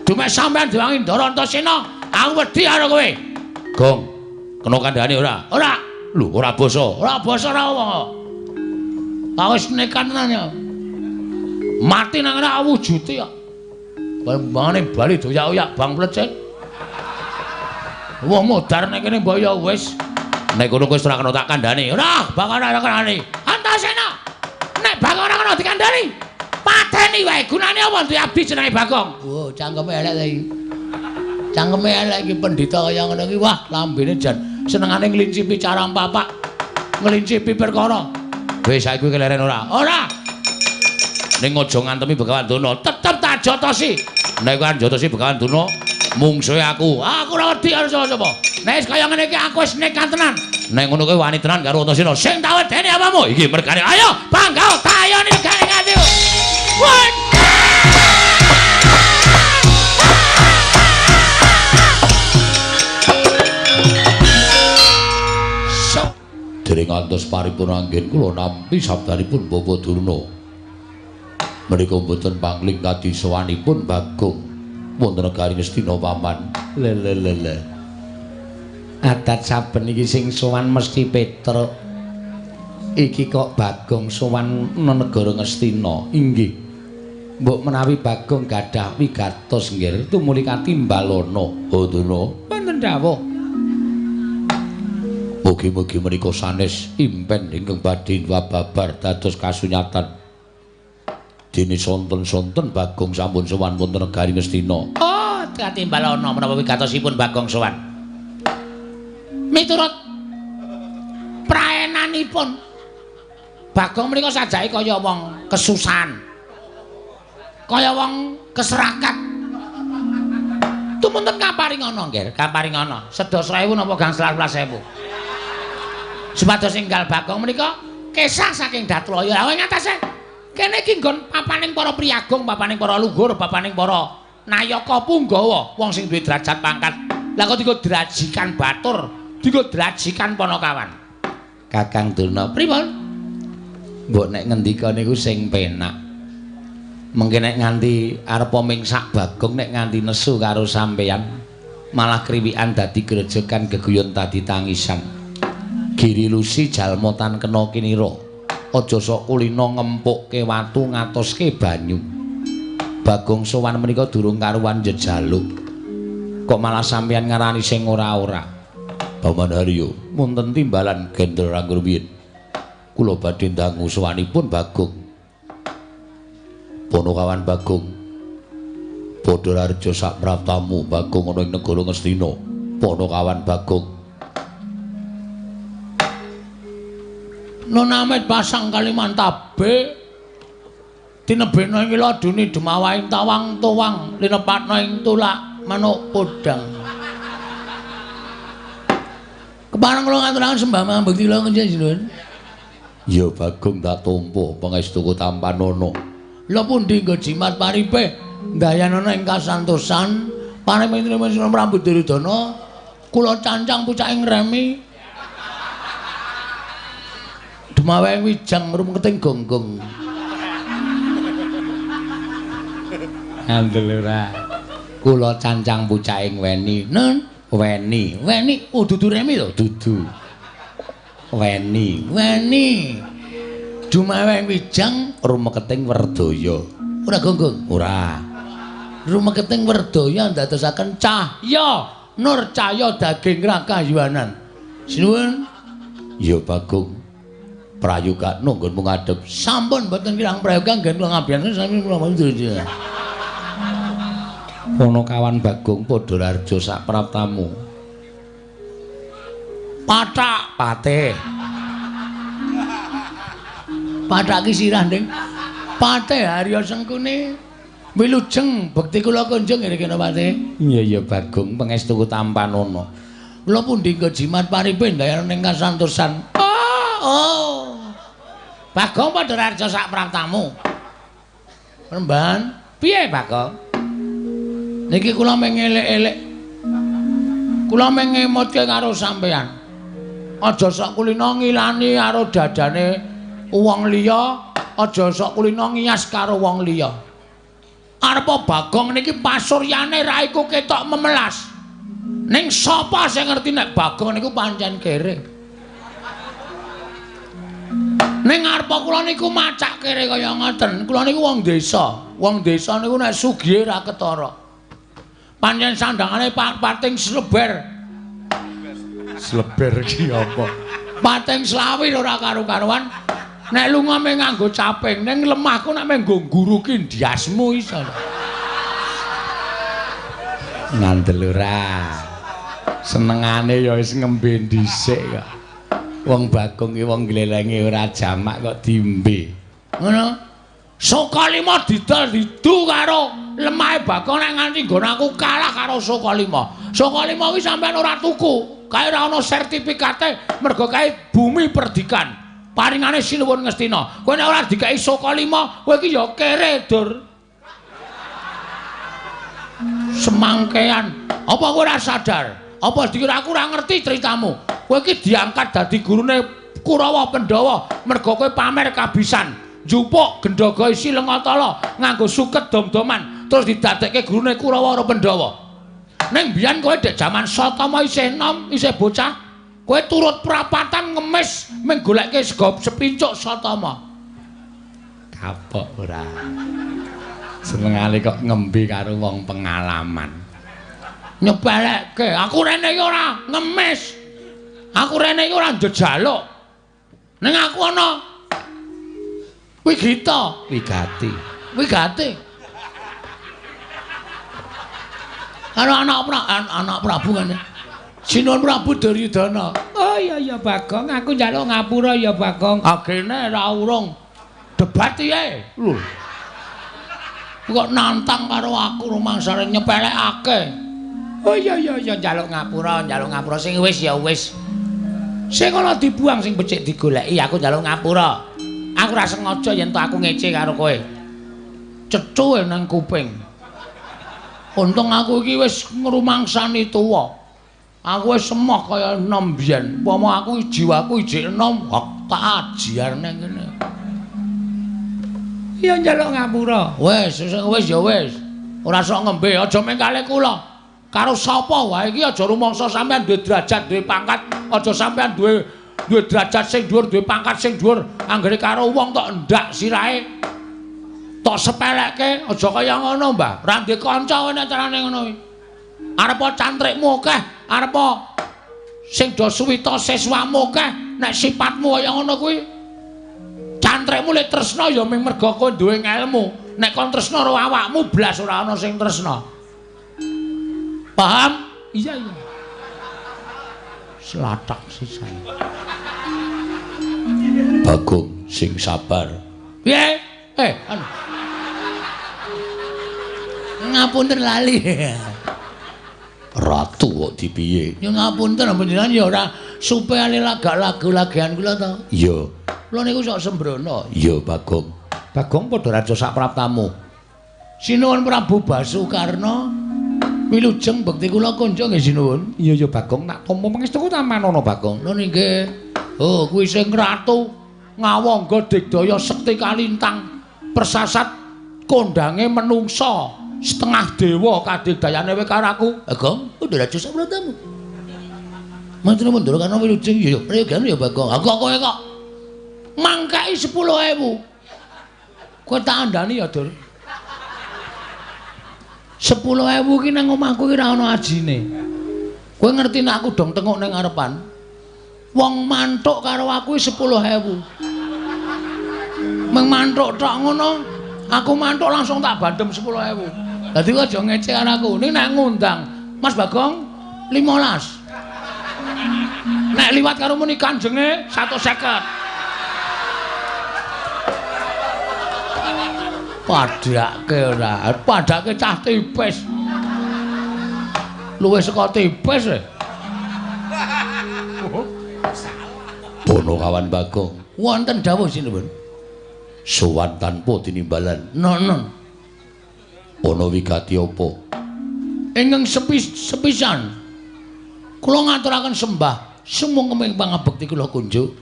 Dumek sampean diwangi Ndara Antasena, aku wedi karo kowe. Gong, kena kandhane ora? Ora. Lho, ora basa. Ora basa ora wong. Aku wis nekat tenan ya. Mati nang kene wujude kok. Bambangane bali doyak-oyak bang plecet. Wong modar nek kene mbok ya wis. Nek kono kowe ora kena tak kandhani. Ora, bakal ora kandhani. Antasena. Nek bakal ora kena dikandhani, pateni wae. Gunane apa duwe abdi jenenge Bagong? Wo, cangkeme elek ta iki. Cangkeme elek iki pendhita kaya ngono iki. Wah, lambene jan senengane nglincipi carang papak. Nglincipi perkara. Wis saiki kowe keleren ora? Ora. Ning aja ngantemi Begawan Durna, tetep tak jotosi. Nek kowe jotosi Begawan Durna, mungsuhe aku. Aku ora wedi karo sapa-sapa. Nek wis kaya ngene iki aku wis nekat tenan. Nek ngono kowe wani tenan karo Antasena. Sing tak wedeni apamu? Iki mergane. Ayo, panggah tayone regane ngati. Dereng ngantos paripurna anggen kula nampi sabdanipun Bapak Durna. Menika mboten pangling kadi sowanipun Bagong wonten negari Ngastina paman. Le le le le. Adat saben iki sing sowan mesti Petruk. Iki kok Bagong sowan nang negara Ngastina. Inggih. Mbok menawi Bagong gadah wigatos nggih tumuli katimbalana. Oh Durna, wonten dawuh. Mugi-mugi menika sanes impen ingkang badhe babar dados kasunyatan. Dene sonten-sonten Bagong sampun sowan wonten negari Ngastina. Oh, katimbalana menapa wigatosipun Bagong sowan. Miturut praenanipun Bagong menika sajake kaya wong kesusahan. Kaya wong keserakat. Tumunten kaparingana nggih, kaparingana. Sedasa ewu napa gangsal welas ewu. Supados enggal Bagong menika kesah saking Datlaya. Lha ing atase kene iki nggon papaning para priyagung, papaning para luhur, papaning para nayaka punggawa, wong sing duwe derajat pangkat. Lah kok dienggo drajikan batur, dienggo drajikan panakawan. Kakang Durna, pripun? Mbok nek ngendika niku sing penak. Mengke nek nganti arepa mingsak Bagong nek nganti nesu karo sampeyan, malah kriwikan dadi grejekan geguyon dadi tangisan. Giri lusi jalma tan kena kinira. Aja sok kulina ngempukke watu ngatoske banyu. Bagong sowan menika durung karuwan njejaluk. Kok malah sampeyan ngarani sing ora-ora. Paman Haryo, wonten timbalan Gendra Rangruwiyin. Kula badhe ndangu sowanipun Bagong. Panakawan Bagong. Padha rareja sak praptamu Bagong ana ing negara Ngastina. Panakawan Bagong. Nonamit pasang Kalimantabe tinebena ing laduni dumawaing tawang tuwang linepatna ing tulak manuk podang. Kepareng kula ngaturaken sembah mambekti kula njenengan. Ya Bagong tak tampa pangestuku tampanana. Lha pundi nggo jimat paripe ndayanana ing kasantosan paring Prabu Duryudana kula cancang pucaking remi. Dumawaing wijang rumketing gonggong. Ngandel ora. Kula cancang pucaking weni. Nun, weni. Weni, oh dudu remi to, dudu. Weni, weni. Dumawaing wijang rumeketing werdaya. Ora gonggong? Ora. Rumeketing werdaya ndadosaken cahya, nur cahya daging rakayuwanan. Sinuwun. Ya Bagong. Prayogakno nggonmu ngadhep. Sampun mboten kirang prayoga nggen kula ngabiyane sami kula mboten. Panakawan Bagong padha rareja sak praptamu. Pathak patih. Pathak ki sirah, Ding. Patih Harya Sengkuni wilujeng bekti kula kunjung ngene kene Patih. Iya iya Bagong pangestuku tampanana. Kula pundi nggo jimat paripe ndayana ing kasantosan. Oh. Bagong padha rareja sak praptamu. Remban, piye Bagong? Niki kula mung elek-elek. Kula mung ngemutke karo sampeyan. Aja sok kulina ngilani karo dadane wong liya, aja sok kulina ngiyas karo wong liya. Arepa Bagong niki pasuryane raiku ketok memelas. Ning sapa sing ngerti nek Bagong niku pancen kere. Ning arepa kula niku macak kere kaya ngoten. Kula niku wong desa. Wong desa niku nek sugihe ra ketara. Pancen sandangane pating sleber. Sleber iki apa? Pating slawir ora karu-karuan. Nek lunga mung nganggo caping, ning lemahku nek mung nggo ngguruki ndiasmu iso. Ngandel ora. Senengane ya wis ngembe dhisik kok. Wong Bagong ki wong glelenge ora jamak kok diombe. Ngono. Sukalima didol didu karo lemahe Bagong nek nganti nggon aku kalah karo Sukalima. Sukalima kuwi sampean ora tuku, kae ora ana sertifikate mergo kae bumi perdikan. Paringane Sinuwun Ngastina. Kowe nek ora dikeki Sukalima, kowe iki ya kere, Dur. Semangkean. Apa kowe ora sadar? Apa dikira aku ora ngerti ceritamu? Kowe iki diangkat dadi gurune Kurawa Pandhawa mergo kowe pamer kabisan. Njupuk gendhaga isi lengatala nganggo suket dom-doman terus didadekke gurune Kurawa karo Pandhawa. Ning biyen kowe dek jaman Satama isih enom, isih bocah, kowe turut prapatan ngemis mung golekke sego sepincuk Satama. Kapok ora. Senengane kok ngembe karo wong pengalaman. Nyepelekke, aku rene iki ora ngemis. Aku rene iki ora njejaluk. Ning aku ana wigita, wigati. Wigati. Karo anak Prabu ngene. Sinuwun Prabu Duryudana. Oh iya iya Bagong, aku njaluk ngapura ya Bagong. Agene ra urung debat piye? Lho. Kok nantang karo aku rumangsane nyepelekake. Oh iya iya iya njaluk ngapura sing wis ya wis. Sing ana dibuang sing becik digoleki, aku njaluk ngapura. Aku ora sengaja yen to aku ngece karo kowe. Cecuhe nang kuping. Untung aku iki wis ngrumangsani tuwa. Aku wis emoh kaya enom biyen. Upama aku jiwaku ijik enom, tak ajiar nang kene. Iya njaluk ngapura. Wis, wis ya wis. Ora sok ngembe, aja mengkale kula. Karo sapa wae iki aja rumangsa sampean duwe derajat, duwe pangkat, aja sampean duwe derajat sing dhuwur, duwe pangkat sing dhuwur, anggere karo wong tok endak sirahe. Tok sepelekke, aja kaya ngono, Mbah. Ora ndek kanca kowe nek carane ngono kuwi. Arepa cantrikmu akeh, arepa sing do suwita siswamu akeh, nek sipatmu kaya ngono kuwi cantrikmu le tresna ya mung merga kowe duwe ngelmu. Nek kon tresna karo awakmu blas ora ana sing tresna. Paham? Iya iya. Selatak sisan. Bagong sing sabar. Piye? Anu. Ngapunten lali. Ratu kok dipiye? Ya ngapunten panjenengan ya ora supaya lagak lagu-lagian kula to. Iya. Kula niku sok sembrono. Iya, Bagong. Bagong padha raja sak praptamu. Sinuwun Prabu Basukarna. Wilujeng bekti kula konco nggih sinuwun. Iya ya Bagong, tak tampa pangestuku tamanono Bagong. Lho nggih. Oh, kuwi sing ratu ngawangga digdaya sekti kalintang persasat kondange menungsa setengah dewa kadigdayane kowe karo aku. Bagong, padha raja sak praptamu. Matur nuwun Ndara Karna wilujeng. Iya ya, priyogane ya Bagong. Aku kok kowe kok mangkaki 10.000. Kowe tak andani ya, Dur. 10.000 ki nang omahku ki ora ana ajine. Kowe ngerti nek aku dong tenguk ning ngarepan. Wong mantuk karo aku 10.000. Meng mantuk tok ngono, aku mantuk langsung tak bandem 10.000. Dadi kowe aja ngece karo aku. Ning nek ngundang Mas Bagong 15. Nek liwat karo muni kanjenge 150. Padhake ora, padhake cah tipis. Luwih saka tipis e. Ponokawan Bagong, wonten dawuh sinuwun. Sowan tanpa tinimbalan. Nono. Ana wigati apa? Ingkang sepisan. Kula ngaturaken sembah sumangga pangabekti kula kunjuk.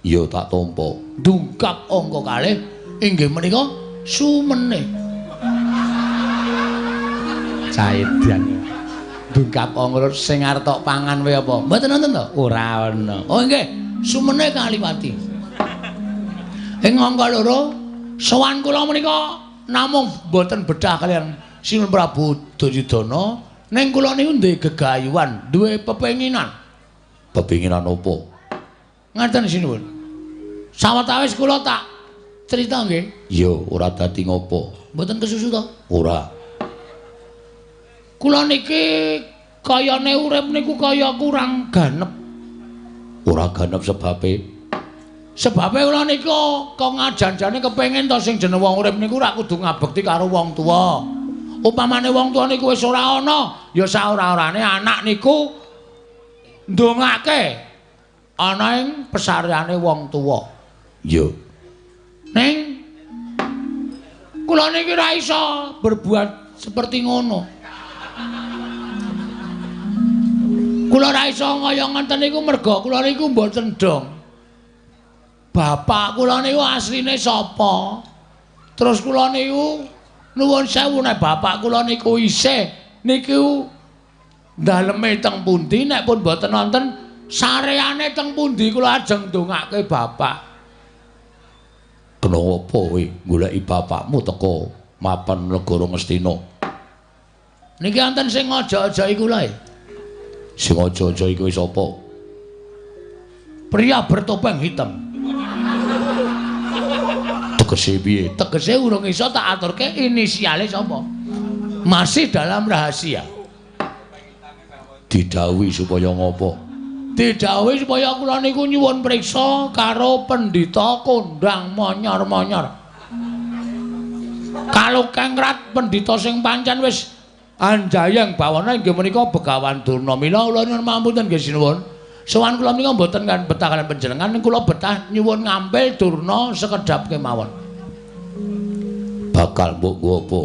Ya tak tampa. Dungkap angka kalih inggih menika sumene. Caidan. Dungkap ngrut sing arep tok pangan wae apa? Mboten wonten to? Ora ana. Oh nggih, sumene kaliwati. Ing angka loro, sowan kula menika namung mboten bedah kaliyan Sinuwun Prabu Duryudana, ning kula niku duwe gegayuhan, duwe pepenginan. Pepenginan apa? Ngaten sinuwun. Sawetawis kula tak crita nggih. Iya, ora dadi ngopo. Mboten kesusu to? Ora. Kula niki kayane urip niku kaya kurang ganep. Ora ganep sebabe? Sebabe kula niku kok ngajan-jane kepengin to sing jeneng wong urip niku ora kudu ngabekti karo wong tuwa. Upamane wong tuwa niku wis ora ana, ya saora-orane anak niku ndongake ana ing pesareane wong tuwa. Iya. Ning kula niki ora iso berbuat seperti ngono. Kula ora iso kaya ngenten niku merga kula niku mboten dong. Bapak kula niku asline sapa? Terus kula niku nuwun sewu nek bapak kula niku isih niku daleme teng pundi, nek pun mboten wonten sareane teng pundi kula ajeng ndongake bapak. Kena apa kowe goleki bapakmu teko mapan negara Ngastina? Niki wonten sing aja-aja kula e. Sing aja-aja iku sapa? Pria bertopeng hitam. Tegese piye? Tegese urung iso tak aturke inisiale sapa. Masih dalam rahasia. Didhawuhi supaya ngopo? Didhawuhi supaya kula niku nyuwun priksa karo pendhita kondang monyor-monyor. Kalukengrat pendhita sing pancen wis anjayeng bawana inggih menika Begawan Durna. Mila kula nyuwun pamunten nggih sinuwun. Sowan kula menika mboten kan betah kaliyan panjenengan, kula betah nyuwun ngampil Durna sekedhap kemawon. Bakal mbok nggo apa?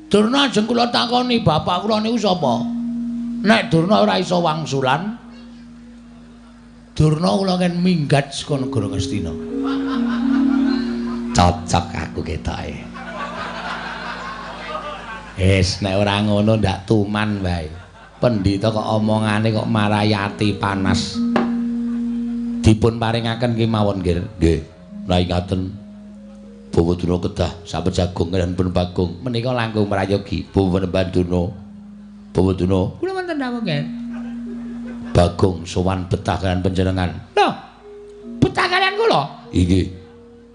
Durna ajeng kula takoni bapak kula niku sapa? Nek Durna ora iso wangsulan, Durna kula ken minggat saka negara Ngastina. Cocok aku ketoke. Wis nek ora ngono ndak tuman wae. Pendhita kok omongane kok marai ati panas. Dipun paringaken kemawon nggih. Nggih. Lah ngaten Bawa Durna kedah sampun jagung lan pun Bagong menika langkung prayogi. Bawa Panembahan Durna. Bawa Durna. Kula wonten dawuh nggih. Bagong sowan betah kaliyan panjenengan. Lho. Betah kaliyan kula? Inggih.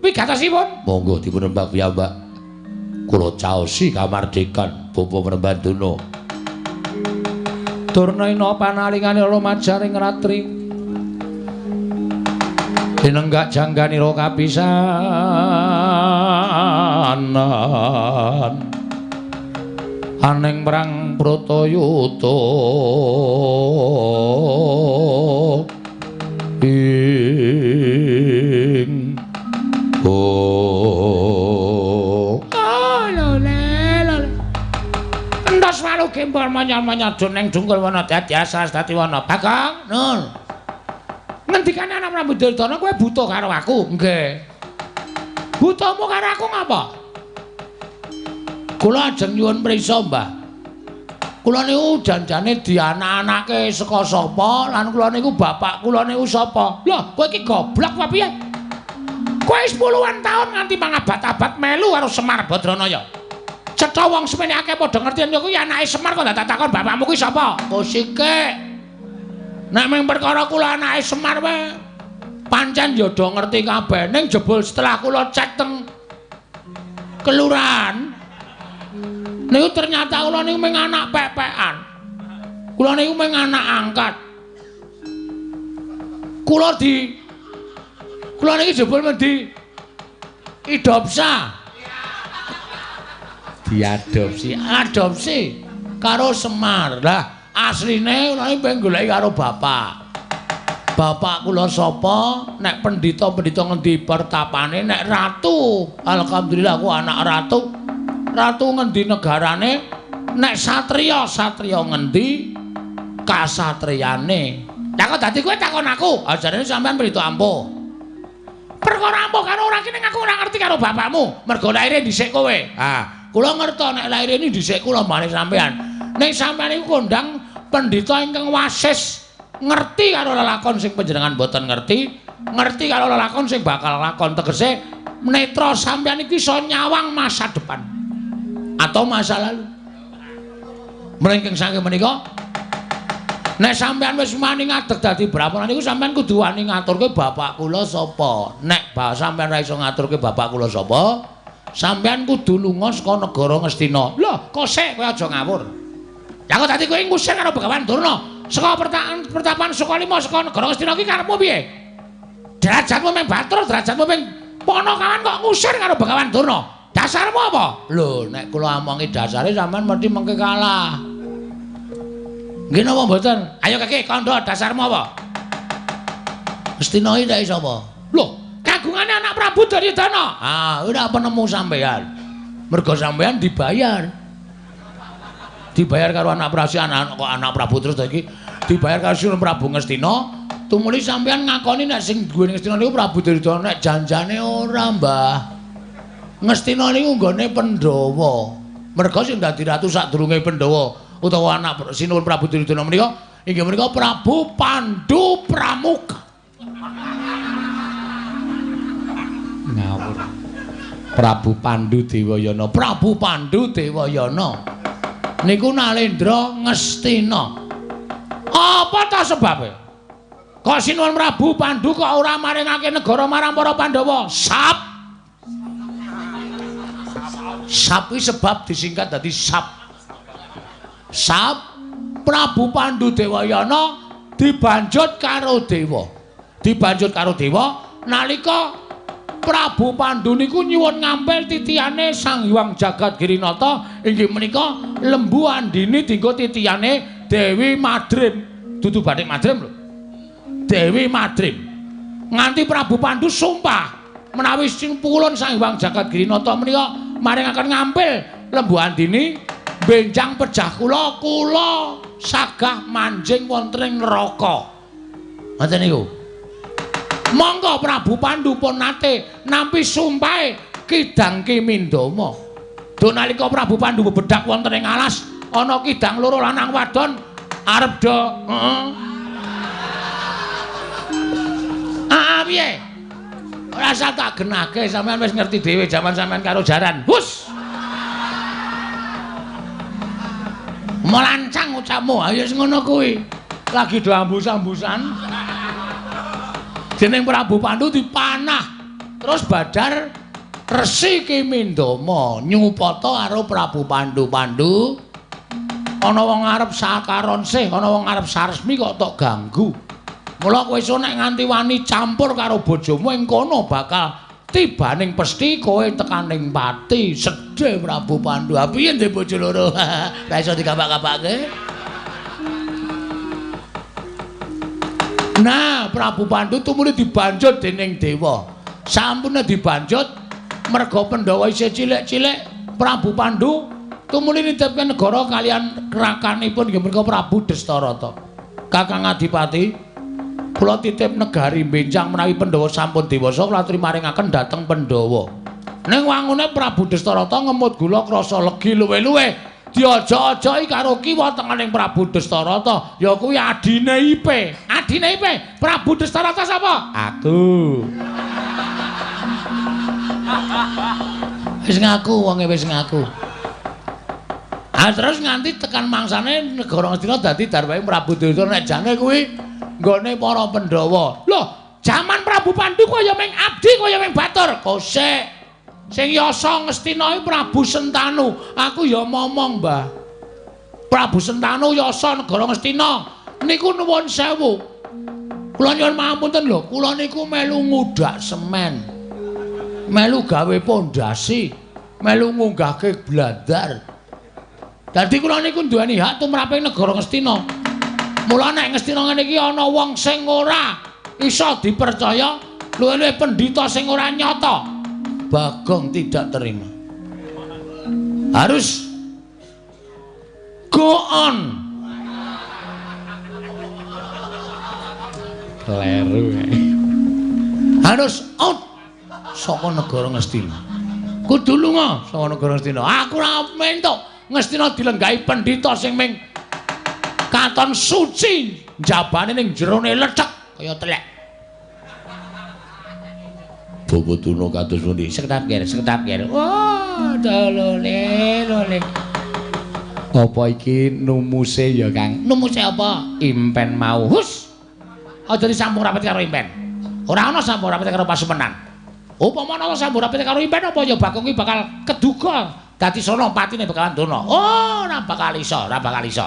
Wigatosipun? Monggo dipun nembak piyambak. Kula caosi kamardikan Bawa Panembahan Durna. Durna ina panalingane lumajaring ratri. Dinenggak jangganira kapisanan. Aning perang Bratayuda ing oh entos walu gembol manyar-manyar ning dungkul wana dadi asas dadi wana. Bagong, Nun. Ngendikane anak Prabu Duryudana kowe buta karo aku? Nggih. Butamu karo aku ngapa? Kula ajeng nyuwun priksa, Mbah. Kula niku janjane dianak-anake saka sapa lan kula niku bapak kula niku sapa? Lho, kowe iki goblok apa piye? Kowe wis puluhan taun nganti mangabad-abad melu karo Semar Badranaya. Cetha wong semene akeh padha ngerti yen kuwi anake Semar kok dadak takon bapakmu kuwi sapa? Kosike. Nek mung perkara kula anake Semar wae pancen ya do ngerti kabeh. Ning jebul setelah kula cek teng kelurahan niku ternyata kula niku mung anak pepekan. Kula niku mung anak angkat. Kula niki jebul mendhi idopsa. Diadopsi, adopsi karo Semar. Lah asline kula niki pengen goleki karo bapak. Bapak kula sapa? Nek pendhita-pendhita ngendi pertapane, nek ratu, alhamdulillah aku anak ratu. Ratu ngendi negarane? Nek satriya, satriya ngendi kasatriyane? Lah kok dadi kowe takon aku? Ajarane sampean pendhita ampuh. Perkara ampuh karo ora kene aku ora ngerti karo bapakmu. Mergo laire dhisik kowe. Ah, Kula ngertos nek lair ini dhisik kula mbane sampean. Ning sampean iku kondang pendhita ingkang wasis, ngerti karo lelakon sing panjenengan mboten ngerti, ngerti karo lelakon sing bakal lakon. Tegese netra sampean iki iso nyawang masa depan atau masa lalu. Mlengking saking menika nek sampean wis wani ngadeg dadi brahmana niku sampean kudu wani ngaturke bapak kula sapa. Nek sampean ora iso ngaturke bapak kula sapa, sampean kudu lunga saka negara Ngastina. Lho, kok sik kowe aja ngawur. Ya kok dadi kowe ngusir karo Begawan Durna saka pertapan Sukalima saka negara Ngastina iki karepmu piye? Derajatmu mung Bathara, derajatmu mung Panakawan kok ngusir karo Begawan Durna. Dasarmu apa? Lho, nek kula omongi dasare sampean mesti mengke kalah. Nggih napa mboten? Ayo keke kandha dasarmu apa? Ngastina iki nek sapa? Lho, kagungane anak Prabu Duryudana. Ah, ora penemu sampean. Mergo sampean dibayar. Dibayar karo anak Prabu, anak kok anak Prabu terus to iki dibayar karo Sinuwun Prabu Ngastina. Tumuli sampean ngakoni nek sing duwe Ngastina niku Prabu Duryudana, nek janjane ora, Mbah. Ngastina niku nggone Pandhawa. Mergo sing dadi ratu sadurunge Pandhawa utawa anak Sinuwun Prabu Duryudana menika inggih menika Prabu Pandu Pramuka. Ngawur. Prabu Pandu Dewayana, Prabu Pandu Dewayana niku Nalendra Ngastina. Apa ta sebabe? Kok Sinuwun Prabu Pandu kok ora maringake negara marang para Pandhawa? Sap. Sap kuwi sebab disingkat dadi sap. Sap Prabu Pandu Dewayana dibanjut karo dewa. Dibanjut karo dewa nalika Prabu Pandu niku nyuwun ngampil titihane Sang Hyang Jagat Girinata inggih menika Lembu Andini dienggo titihane Dewi Madrim. Dudu bathik Madrim lho. Dewi Madrim. Nganti Prabu Pandu sumpah menawi sing pulun Sang Hyang Jagat Girinata menika maringaken ngampil Lembu Andini benjang pejah kula, kula sagah manjing wonten ing neraka. Ngoten niku. Monggo Prabu Pandu pun nate nampi sumpahe Kidang Kimindama. Duh nalika Prabu Pandu bebedak wonten ing alas, ana kidang loro lanang wadon arep do heeh. Ah piye? Ora usah tak genahke, sampean wis ngerti dhewe jaman sampean karo jaran. Hus. Melancang ucapmu, ayo wis ngono kuwi. Lagi do ambus-ambusan. Jeneng Prabu Pandu dipanah. Terus badar Resi Kimindama nyupata karo Prabu Pandu. Pandu, ana wong arep sakaron sih, ana wong arep saresmi kok tok ganggu. Mula kowe iso nek nganti wani campur karo bojomu ing kono bakal tibaning pesti kowe tekaning pati. Sedih Prabu Pandu. Ha piye ndek bojo loro? Ora iso dikapak-kapake. Nah, Prabu Pandu tumuli dibanjut dening dewa. Sampune dibanjut merga Pandhawa isih cilik-cilik, Prabu Pandu tumuli nitipke negara kalian rakanipun inggih menika Prabu Destarata. Kakang Adipati, kula titip negari benjang menawi Pandhawa sampun dewasa kula aturi maringaken dhateng Pandhawa. Ning wangune Prabu Destarata ngemut gula krasa legi luwe-luwe diaja-ajaki karo kiwa tengening Prabu Destarata ya kuwi adine Ipe. Adine Ipe, Prabu Destarata sapa? Aku. Wis ngaku wonge wis ngaku. Ah terus nganti tekan mangsane negara Ngastina dadi darwahe Prabu Duryudana nek jane kuwi nggone para Pandhawa. Lho, jaman Prabu Pandu kaya ming abdi kaya ming batur. Kosek. Sing yasa Ngastina iki Prabu Sentanu. Aku ya momong, Mbah. Prabu Sentanu yasa negara Ngastina niku nuwun sewu. Kula nyuwun pangapunten lho, kula niku melu ngudak semen. Melu gawe pondasi, melu ngunggahke blandar. Dadi kula niku nduweni hak tumraping negara Ngastina. Mula nek Ngastina ngene iki ana wong sing ora iso dipercaya, luwih-luwih pendhita sing ora nyata. Bagong tidak terima. Harus go on. Kleru. Harus out saka negara Ngastina. Kudu lunga saka negara Ngastina. Aku ora mentuk Ngastina dilenggahi pendhita sing ming katon suci njabane ning jerone lecek kaya telek. Bapak Durna kados pundi? Sekedap ger, sekedap ger. Wah, dolole lole. Apa iki numuse ya, Kang? Numuse apa? Impen mau. Hus. Aja disambung rapet karo impen. Ora ana sambung rapet karo pasumenan. Upama ana sambung rapet karo impen apa ya Bagong kuwi bakal keduga dadi sono patine Begawan Durna. Oh, ora bakal iso, ora bakal iso.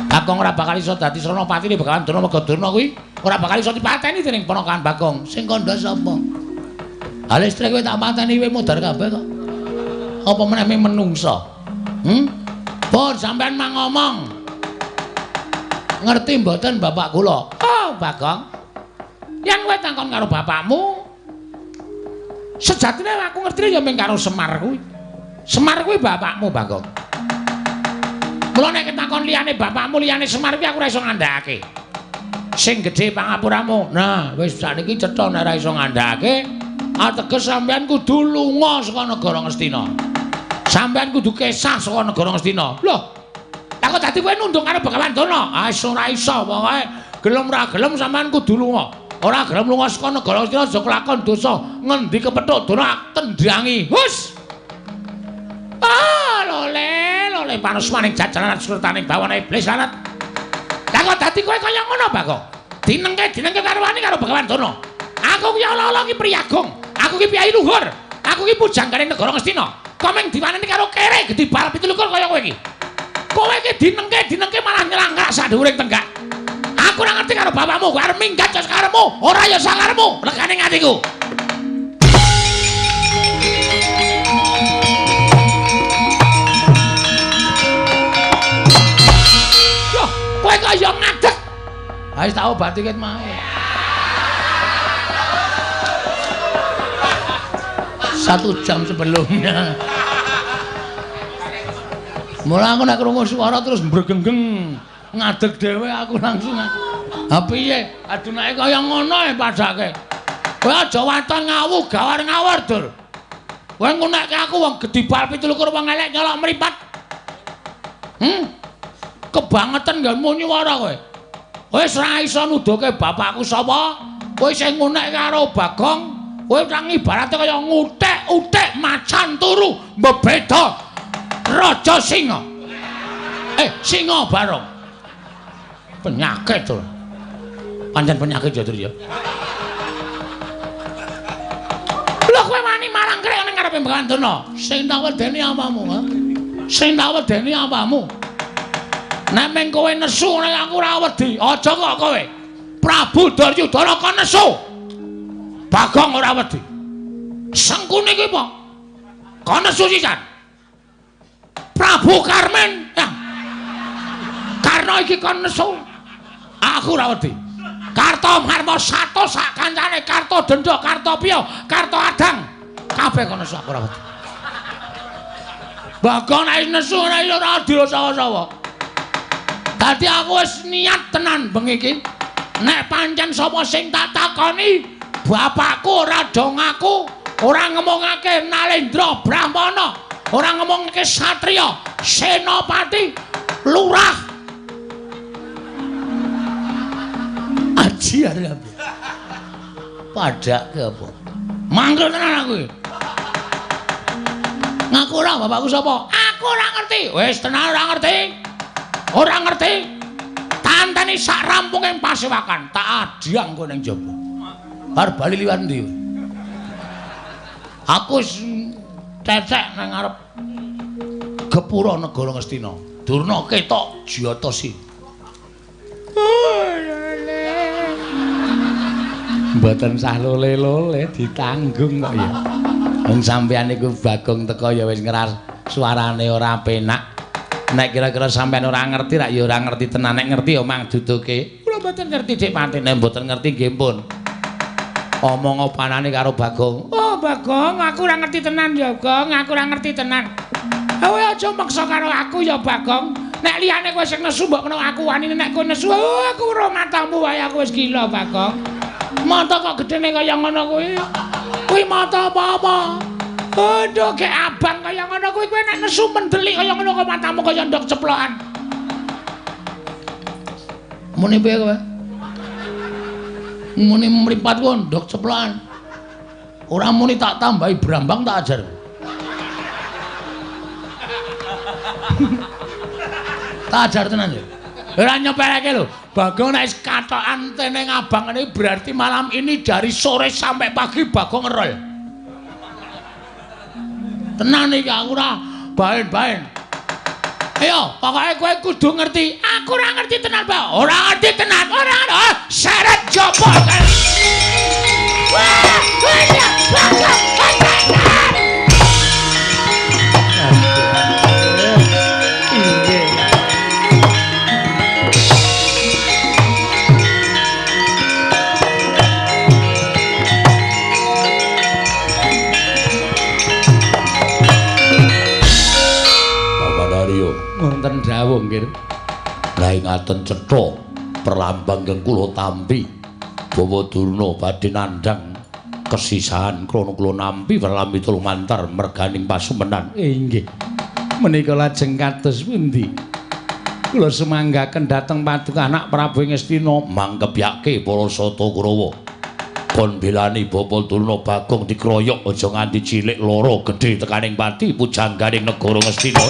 Bagong ora bakal iso dadi sono patine Begawan Durna mergo Durna kuwi ora bakal iso dipateni dening ponakan Bagong. Sing kandha sapa? Ha listrik kowe tak pateni kowe modar kabeh kok. Apa meneh menungsa? Pun sampean mang ngomong. Ngerti mboten bapak kula? Oh, Bagong. Yen kowe takon karo bapakmu, sejatine aku ngerti ya mung karo Semar kuwi. Semar kuwi bapakmu, Bagong. Mula nek ketakon liyane bapakmu, liyane Semar kuwi aku ora iso ngandhakake. Sing gedhe pangapuramu. Nah, wis sakniki cetha nek ora iso ngandhakake, ateges sampean kudu lunga saka negara Ngastina. Sampean kudu kesah saka negara Ngastina. Loh, lah kok dadi kowe nunduk karo Begawan Durna? Ah, ora iso pokoke gelem ora gelem sampean kudu lunga. Ora gelem lunga saka negara Ngastina aja kelakon dosa. Ngendi kepethuk Durna tendangi. Hus. Ah, lole, lole panusmaning jajaran surtaning bawana iblis lanat. Lah kok dadi kowe kaya ngono, Bagong? Dinengke karo wani karo Begawan Durna. Aku ki ala-ala ki priyagung. Aku ki piyai luhur. Aku ki pujanggane negara Ngastina. Kok mung diwaneni karo kere gedhe bal 27 kaya kowe iki. Kowe iki dinengke malah nyelangkrak sak dhuwuring tenggak. Aku ora ngerti karo bapakmu, kowe arep minggat ya sakarepmu, ora ya sakarepmu, legane atiku. Loh, kowe kok ya ngadeg. Ha wis tak obati ket mau. 1 jam sebelumnya. Mula aku nek krungu suara terus mbregenggeng, ngadeg dhewe aku langsung. Ha piye? Adunake kaya ngono e padake. Kowe aja waton ngawu gawar ngawur, Dur. Kowe ngunekke aku wong gedhi bal 27 wong elek nyolok mripat. Kebangetan nggonmu nyuwara kowe. Wis ora iso nuduhke bapakku sapa. Kowe sing ngunekke karo Bagong, kowe nang ibarate kaya ngutik-utik macan turu mbebeda Raja Singa. Singa Barong. Penyakit to. Pancen penyakit ya, Dur ya. Lho kowe wani marang krek ning ngarepe Begawan Durna. Sing tak wedeni apamu, ha? Sing tak wedeni apamu? Nek meng kowe nesu nek aku ora wedi. Aja kok kowe. Prabu Duryudana kon nesu. Bagong ora wedi. Sengkuni kuwi apa? Kon nesu sisan. Prabu Karmen. Ya. Karna iki kon nesu. Aku ora wedi. Karto Marmo sato sak kancane, Karto Denda, Karto Piyo, Karto Adang. Kabeh kon nesu aku ora wedi. Bagong nek nesu nek ora dirasawa-sawa. Dadi aku wis niat tenan bengi iki. Nek pancen sapa sing tak takoni, bapakku ora do ngaku, ora ngomongake Nalendra Brahmana, ora ngomongake satriya, senopati, lurah. Aji arep. Padake apa? Mangkel tenan aku iki. Ngaku ora bapakku sapa? Aku ora ngerti. Wis tenan ora ngerti. Ora ngerti. Tantani sak rampunge pasewakan, tak adhyang kowe ning jaba. Arep bali liwat ndi? Aku wis cecek nang ngarep gepura negara Ngastina. Durna ketok jiyata si. Mboten sah lole-lole ditanggung kok ya. Wong sampeyan niku Bagong teko ya wis ngeras suarane ora penak. Nek kira-kira sampeyan ora ngerti rak ya ora ngerti tenan, nek ngerti ya mang duduke. Kula mboten ngerti Dik Patine, mboten ngerti nggih pun. Omong opanane karo Bagong. Oh Bagong, aku ora ngerti tenan ya, Gong, aku ora ngerti tenan. Kowe aja maksa karo aku ya, Bagong. Nek liyane kowe sing nesu mbok menawa aku wani, nek kowe nesu, oh, aku ora matamu wae aku wis gila, Bagong. Mata kok gedene kaya ngono kuwi. Kuwi mata apa-apa? Aduh, gek abang kaya ngono kuwi kowe nek nesu mendelik kaya ngono kok matamu kaya ndok ceplokan. Muni piye kowe? Muni mripatku ndok ceplokan. Ora muni tak tambahi brambang tak ajar. Tak ajar tenan ya. Ora nyepeleke lho. Bagong nek wis katokan teneng abang ngene berarti malam ini dari sore sampai pagi Bagong ngerol. Tenan iki aku ora baen-baen. Ayo, pokoke kowe kudu ngerti. Aku ora ngerti tenan, Pak. Ora ngerti tenan. Ora ora. Seret jopo. Wah, iya, Bagong, tenan. Wonten dawuh nggih. Lah ngaten cetha perlambang ingkang kula tampi Bawa Durna badhe nandhang kesisahan krana kula nampi perlambi lumantar merganing pasumenan. Inggih. Menika lajeng kados pundi? Kula sumanggaken dhateng paduka anak Prabu Ngastina mangkebyake para Sata Kurawa. Kon belani Bapak Durna Bagong dikroyok aja nganti cilik loro gedhe tekaning pati pujangganing negara Ngastina.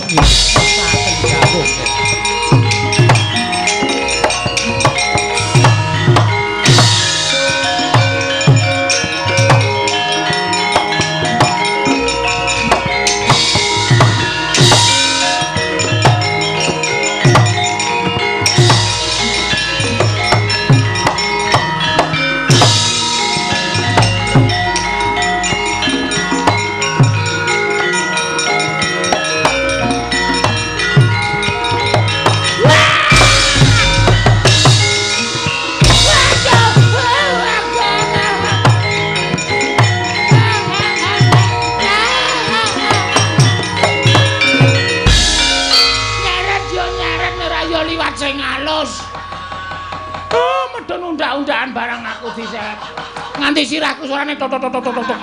Nganti sirahku suarane tok tok tok tok tok.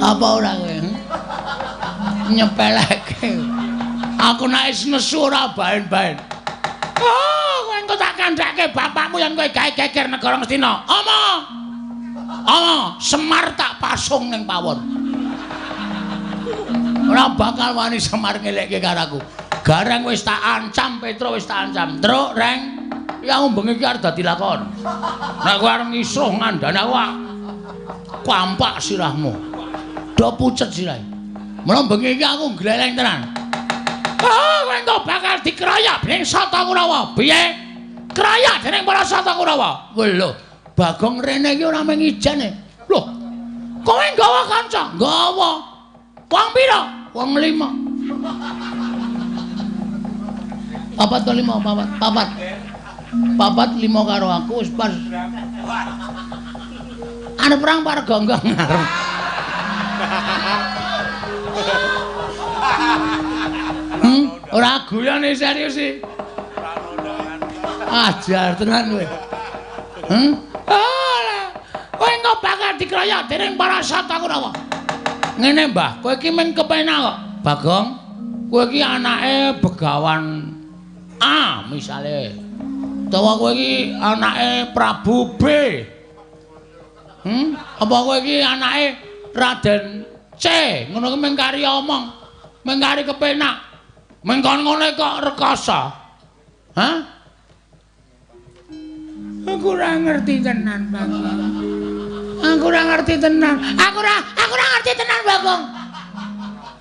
Apa ora kowe? Nyepeleke. Aku nek wis nesu ora baen-baen. Oh, kowe engko tak kandhake bapakmu yen kowe gawe geger negara Ngastina. Ama. Ama, Semar tak pasung ning pawon. Ora bakal wani Semar ngelekke karo aku. Gareng wis tak ancam, Petro wis tak ancam. Truk, Reng. Ya aku bengi iki arep dadi lakon. Nek kowe arep ngisruh ngandani aku kampak sirahmu. Do pucet sirahe. Mula bengi iki aku gleleng tenan. Oh, kowe engko bakal dikeroyok dening Sata Kurawa. Piye? Keroyok dening para Sata Kurawa. Lho, Bagong rene iki ora mung ijene. Lho. Kowe nggawa kanca? Nggawa. Wong pira? Wong 5. Papat to 5, papat. Papat. Papat 5 karo aku wis pas. Arep perang par gonggong arep. Ora guyone serius iki. Ajar tenan kowe. Ora. Kowe engko bakal dikroyok dening para Sata Kurawa. Ngene, Mbah, kowe iki men kepenak kok. Bagong, kowe iki anake Begawan A misale. Utawa kowe iki anake Prabu B. Apa kowe iki anake Raden C? Ngono ki mung kari omong, mung kari kepenak. Mung kon ngene kok rekoso. Hah? Aku ora ngerti tenan, Bagong. Aku ora ngerti tenan. Aku ora ngerti tenan, Bagong.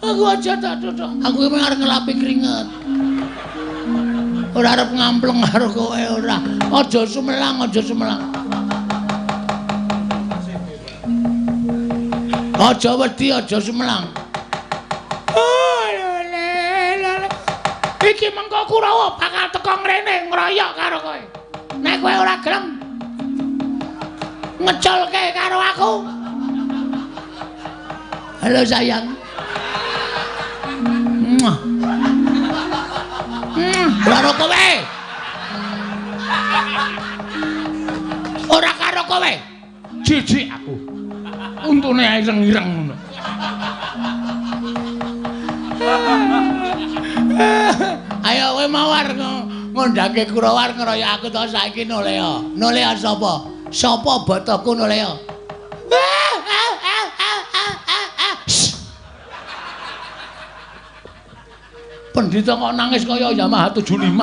Aku aja tak duduk. Aku iki arep ngelapi keringet. Ora arep ngampleng karo kowe ora. Aja sumelang, aja sumelang. Aja wedi, aja sumelang. Oh, lele, lele. Iki mengko Kurawa bakal teko ngrene ngroyok karo kowe. Nek kowe ora gelem ngeculke karo aku. Halo sayang. Muah. Karo kowe. Ora karo kowe. Jijik aku. Untune ireng-ireng ngono. Ayo kowe mawar ngondhake Kurawar ngeroyok aku to saiki Nolea. Nolea sapa? Sapa botoku Nolea? Pendhita kok nangis kaya Yamaha 75.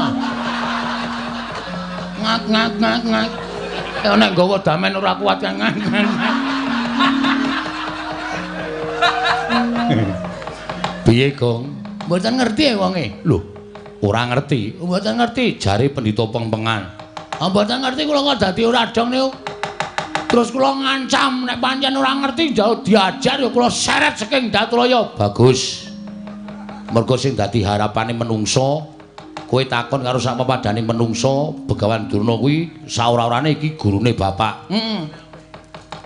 Ngak ngak ngak ngak. Nek nggawa damen ora kuat ngak ngak. Piye, Gong? Mboten ngerti ya wonge. Lho, ora ngerti. Mboten ngerti jare pendhita pengpengan. Ah, mboten ngerti kula kok dadi ora dong niku. Terus kula ngancam nek pancen ora ngerti jauh diajar ya kula seret saking Datulaya. Bagus. Mergo sing dadi harapane menungso, kowe takon karo sak pepadane menungso, Begawan Durna kuwi saora-orane iki gurune bapak. Heeh.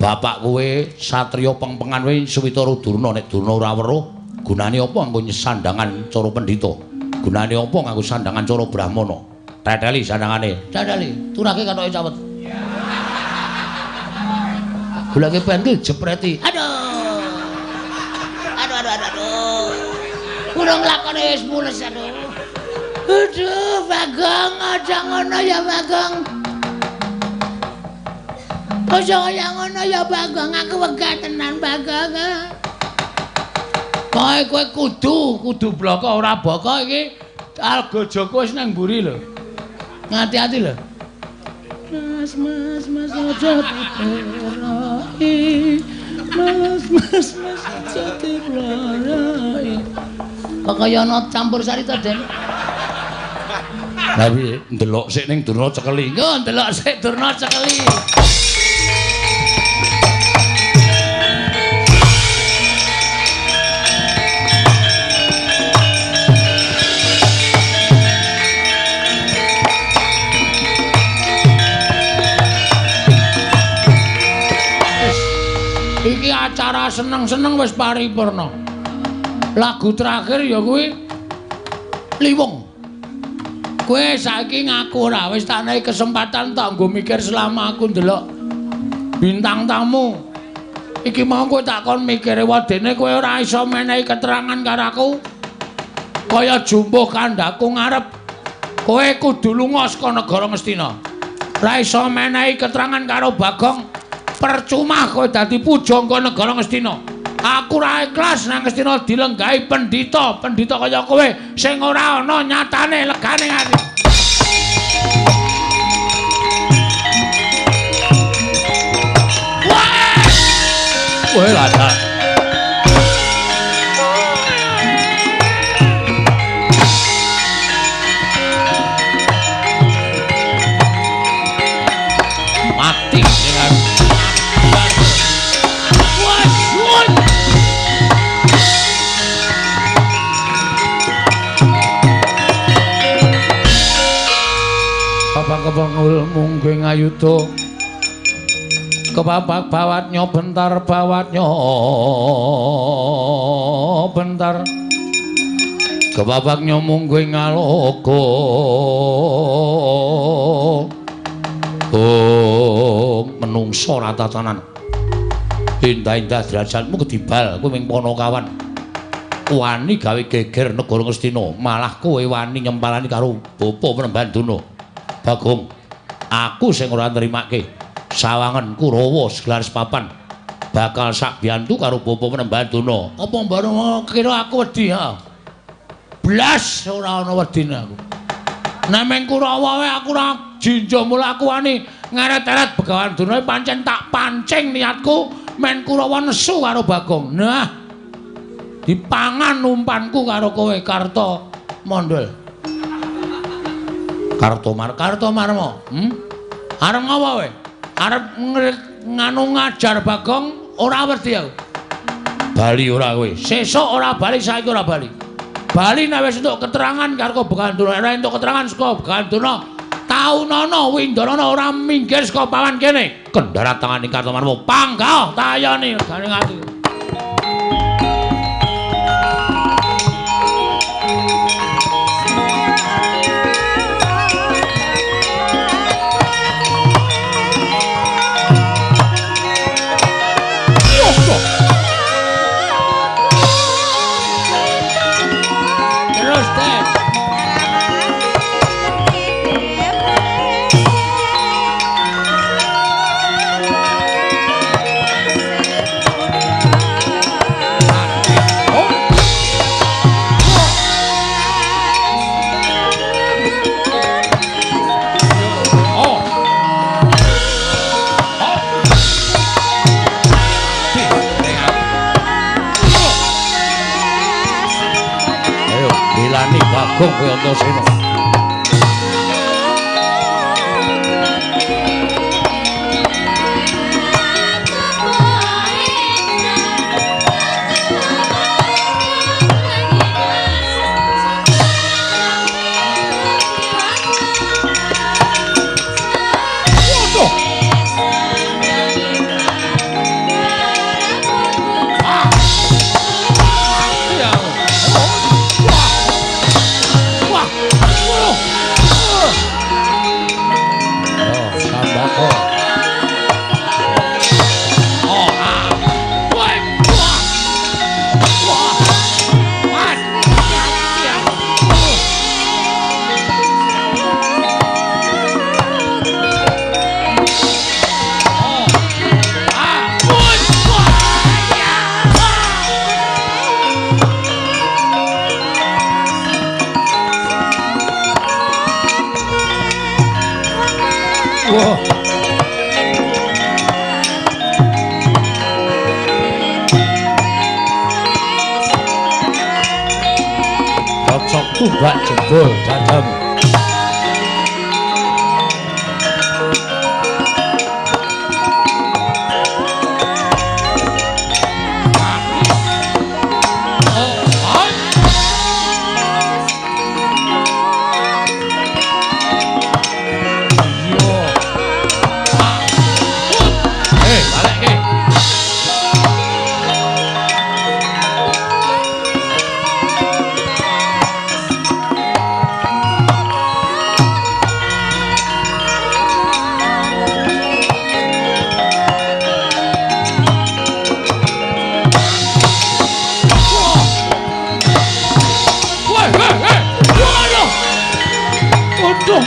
Bapak kowe satriya pengpengan kowe Switara Durna, nek Durna ora weruh, gunane apa nganggo sandangan cara pendhita? Gunane apa nganggo sandangan cara brahmana? Teteli sandangane. Teteli, turake katoke cawet. Goleke pentil jepreti. Aduh. Aduh aduh aduh. Aduh. Urung lakone wis mules aduh. Aduh, Bagong, aja ngono ya Bagong. Aja kaya ngono ya Bagong, aku wegah tenan Bagong. Kowe kowe kudu bloko ora boko iki Algojoku wis nang mburi lho. Ngati-ati lho. Mas mas mas aja diploroi. Mas mas mas aja diploroi. Kok kaya ana campur sari to, Den? Lah piye? Ndelok sik ning Durna cekeli. Yo ndelok sik Durna cekeli. Iki acara seneng-seneng wis paripurna. Lagu terakhir ya kuwi Liwung. Kowe saiki ngaku ora wis tak nehi kesempatan tak nggo mikir selama aku ndelok bintang tamu. Iki mau kowe tak kon mikire wedene kowe ora iso menehi keterangan karo aku. Kaya jumbuh kandhaku ngarep. Kowe kudu lunga saka negara Ngastina. Ora iso menehi keterangan karo Bagong. Percuma kowe dadi pujangga negara Ngastina. Aku ora ikhlas nang Ngastina dilenggahi pendhita, pendhita kaya kowe sing ora ana nyatane legane ati. Kowe lha mati dengan kepengul mungging ayuda kepapak bawatnya bentar bawatnya bentar kepapaknya mungging aloka. Oh, menungso ratatanan indah-indah derajatmu kedibal kowe ming Panakawan wani gawe geger negara Ngastina, malah kowe wani nyempalani karo bapa Penemban Durna. Bagong, aku sing ora nrimake sawangen Kurawa segelar sepapan bakal sak biyantu karo bapa Penemban Durna. Apa mbareng kira aku wedi ha? Blas ora ana wedine aku. Nek ming Kurawa wae aku ora jinja mula aku wani ngeret-eret Begawan Durna pancen tak pancing niatku men Kurawa nesu karo Bagong. Nah, dipangan umpanku karo kowe Karta Mondol. Kartomarma. Arep ngapa kowe? Arep nganu ngajar Bagong ora wedi aku. Bali ora kowe. Sesuk ora bali, saiki ora bali. Bali nek wis entuk keterangan karo Begawan Durna, ora entuk keterangan saka Begawan Durna, taunana Windanana ora minggir saka pawan kene. Kendharat tangane Kartomarma. Panggah tayane regane ati. Belani Bagong kowe Antasena. Tumbak jebol dadamu.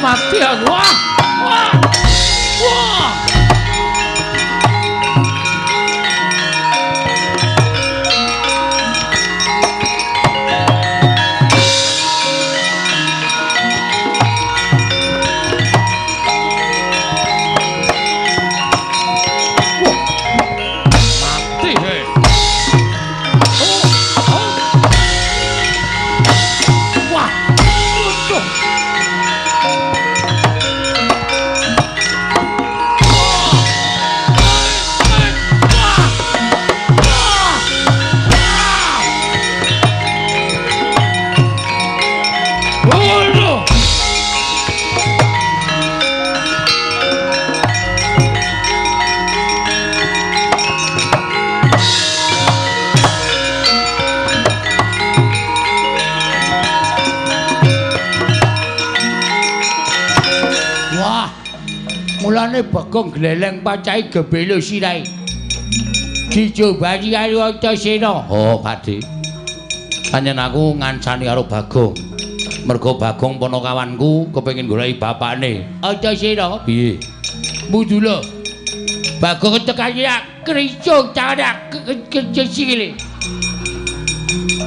Mati aku. Wah. Wah. Wah. Mati he. Oh. Oh. Wah. Waduh. Mulane Bagong gleleng pacahe gebelo sirahe. Dijobani karo Antasena. Oh, Pakde. Pancen aku ngancani karo Bagong. Mergo Bagong ponokawanku kepengin goleki bapakne. Antasena piye? Mudula. Bagong tekani kricung carak kricung sikile.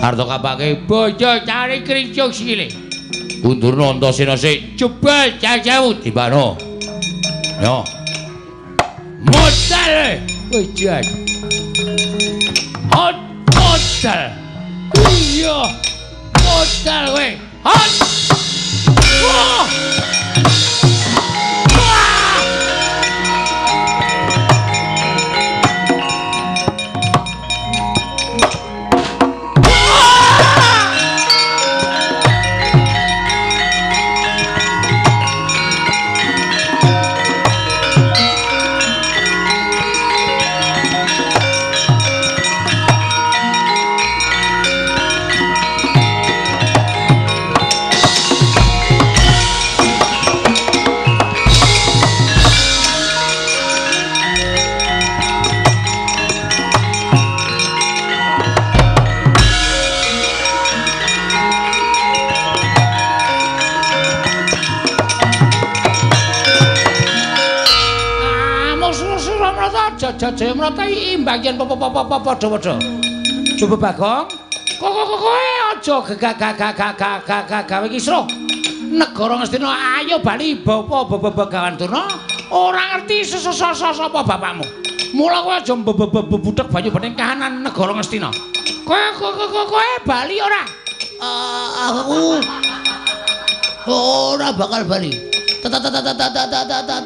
Arta kapake bojo cari kricung sikile. Undurna Antasena sik. Jebul jauh dibano. Yo. Modal wis jan. Hot modal. Iya. Modal kowe. Hot. Wah. Jaya Mrata imbang yen padha-padha. Coba Bagong, kowe aja gegagagagagagaga gawe kisruh. Negara Ngastina ayo bali bapa Begawan Durna ora ngerti sapa bapakmu. Mula kowe aja mbebudhek banyu bening kahanan negara Ngastina. Kowe bali ora? Aku ora bakal bali.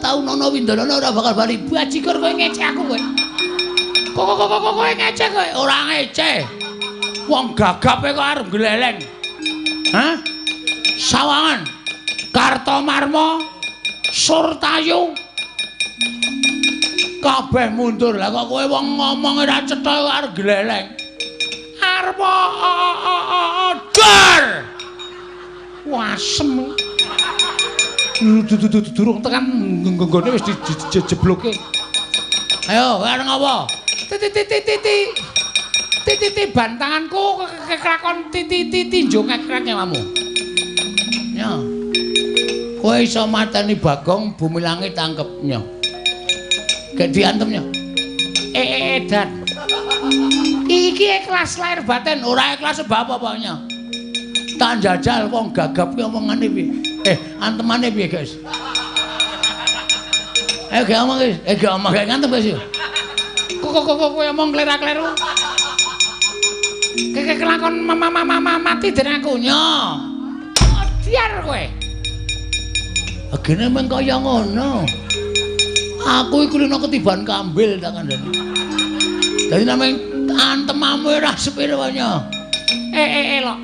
Tau nono Windono ora bakal bali. Bajigur kowe ngece aku kowe. Kok kowe ngece kowe? Ora ngece. Wong gagape kok arep gleleng. Hah? Sawangan Kartomarma Surtayu kabeh mundur. Lah kok kowe wong ngomong ora cetha kok arep gleleng. Arep dar. Wasem. Durung tekan nggone wis dijebloke. Ayo, arep ngopo? Titi titi bantanganku kelakon titi tinjo ngekrek nyawamu. Ya. Kowe iso mateni Bagong bumi langit tangkep nya. Gek diantem nya. Edan. Iki ikhlas lahir batin, ora ikhlas sebab apa nya. Tak jajal wong gagap ki omongane piye? Antemane piye, guys? Ayo gak omong, guys. Gak omong, gak ngantem, guys. Kok kowe omong klera-kleru. Keke kelakon mama mati dening aku nya. Diar kowe. Agene meng kaya ngono. Aku iku lino ketiban kambil tak kandhani. Dadi nameng antemamu ora sepiro nya. Lok.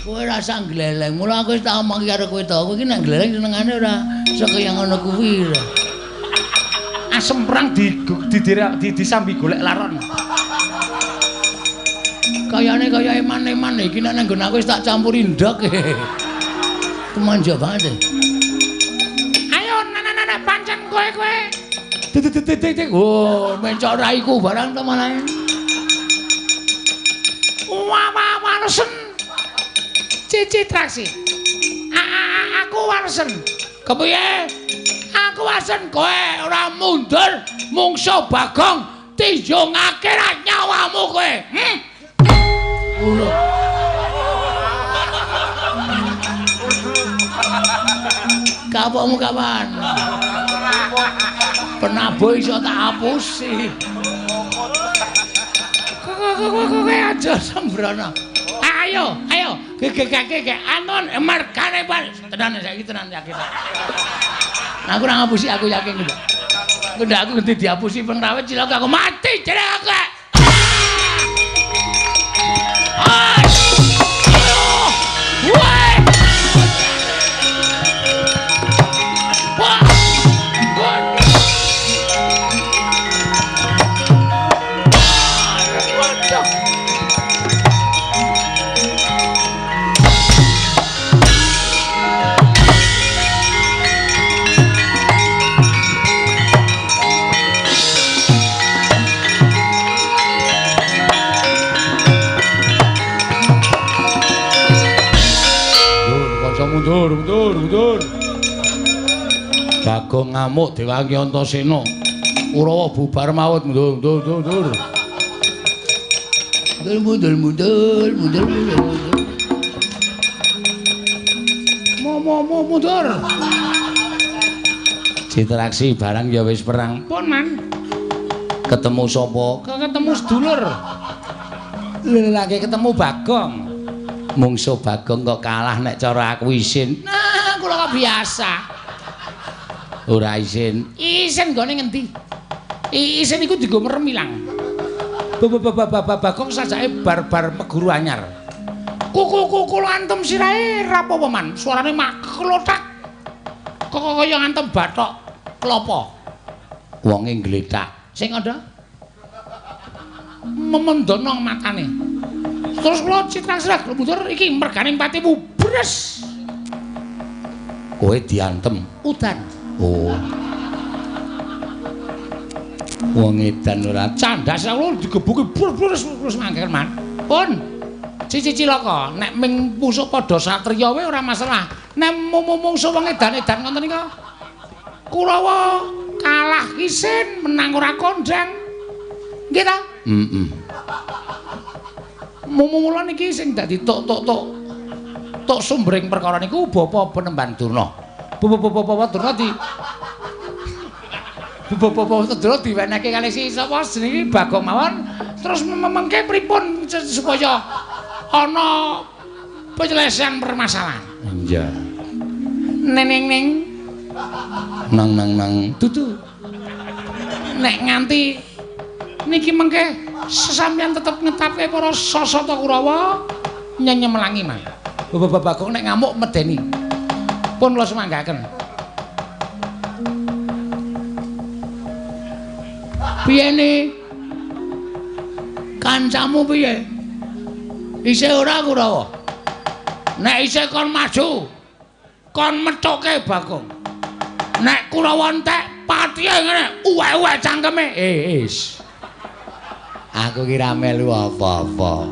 Kowe rasa gleleng. Mula aku wis tak omong karo kowe to. Kowe iki nek gleleng senengane ora kaya ngono kuwi. Asem perang di disambi golek laron. Kayane kaya eman-eman iki nek nang nggon aku wis tak campuri ndok. Kemanja banget. Ayo nana pancen kowe kowe. Titik. Oh, mencok raiku barang to malah. Wah waresen. Cici traksi. Aku waresen. Kepiye? Aku waresen kowe ora mundur mungsuh Bagong tinjungake nyawamu kowe. Ngono. Kapokmu kapan? Penabuh iso tak hapusi. Kowe aja sembrono. Ayo, ayo, gegegege anon mergane tenan saiki tenan yakin. Aku ora ngapusi, aku yakin lho. Ndak aku ngerti dihapusi pengrawit cilaka aku mati jeneng aku. Mundur, mundur, mundur. Bagong ngamuk diwangi Antasena. Kurawa bubar maut. Mundur, mundur, mundur. Mundur, mundur, mundur, mundur, mundur. Mo, mundur. Citraksi barang ya wis perang. Pun man. Ketemu sapa? Ketemu sedulur. Lagi ketemu Bagong. Mungsuh Bagong kok kalah nek cara aku isin. Nah, kula kok biasa. Ora isin. Isin nggone ngendi? Isin iku dienggo merem ilang. Bagong sajake bar-bar meguru anyar. Kuku kula antem sirahe ra apa-apa man. Suarane maklothak. Kok kaya ngantem bathok klopo. Wonge ngletak. Sing kandha memendono matane. Terus kula citra sirah mundur iki mergane patimu bres. Kowe diantem udan. Oh. Wong edan ora candas kula digebuki brus mangker man. Pun cici cilaka nek ming pusuk padha satriya wae ora masalah. Nek mungsuh wong edan-edan ngoten nika Kurawa kalah isin menang ora kondang. Nggih ta? Heeh. Mula niki sing dadi tok sumbering perkara niku Bapak Penemban Durna. Bapak Durna di Bapak Durna diwenehke kalih si sapa jenenge Bagong mawon terus memengke pripun supaya Ana penyelesaian permasalahan. Iya. Neneng neng. Nang nang nang. Dudu. Nek nganti niki mengke sesampeyan tetep ngetapke para sasata Kurawa nyenyemelangi mah. Bapak Bagong nek ngamuk medeni. Pun kula sumanggaken. Piye ne? Kancamu piye? Isih ora Kurawa? Nek isih kon maju, kon methuke Bagong. Nek Kurawa entek patihe ngene, uwek-uwek cangkeme. Is. Aku ki ra melu apa-apa.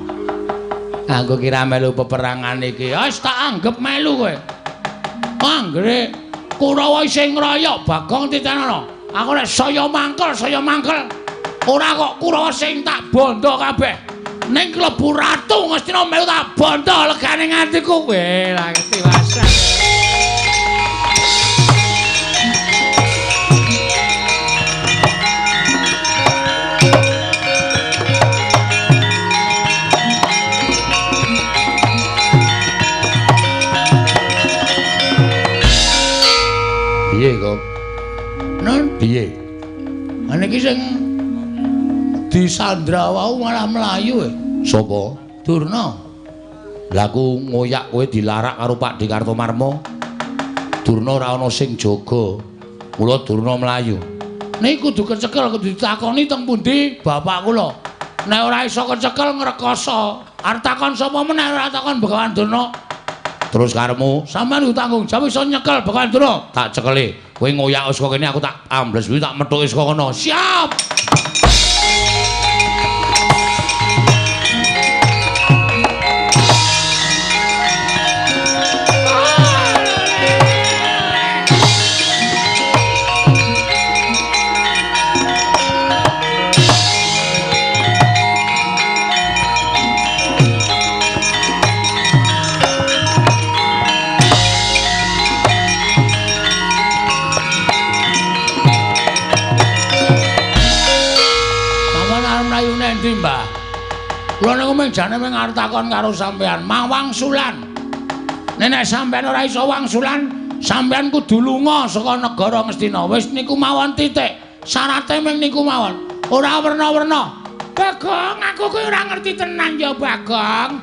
Aku ki ra melu peperangan iki. Wis tak anggep melu kowe. Anggere Kurawa isih ngroyok Bagong titenono. Aku nek saya mangkel, saya mangkel. Ora kok Kurawa sing tak bondo kabeh. Ning klebu ratu Ngastina melu tak bondo legane atiku. Kowe lah ketiwasan. Piye kok? Nun piye? Niki sing disandra wau malah mlayu. Sapa? Durna. Lah aku ngoyak kowe dilarak karo Pak D. Kartomarmo. Durna ora ana sing jaga. Mula Durna mlayu. Niki kudu kecekel, kudu ditakoni teng pundi bapak kula. Nek ora iso kecekel ngrekoso. Arep takon sapa meneh ora takon Begawan Durna. Terus karepmu sampean kudu tanggung jawab iso nyekel Begawan Durna. Tak cekeli. Kowe ngoyak saka kene aku tak ambles kuwi tak methuki saka kono. Siap. Mbah. Kula niku mung jane mung arep takon karo sampean, mang wangsulan. Nek sampean ora iso wangsulan, sampean kudu lunga saka negara Ngastina. Wis niku mawon titik. Syarate mung niku mawon. Ora werna-werna. Bagong, aku kuwi ora ngerti tenan ya, Bagong.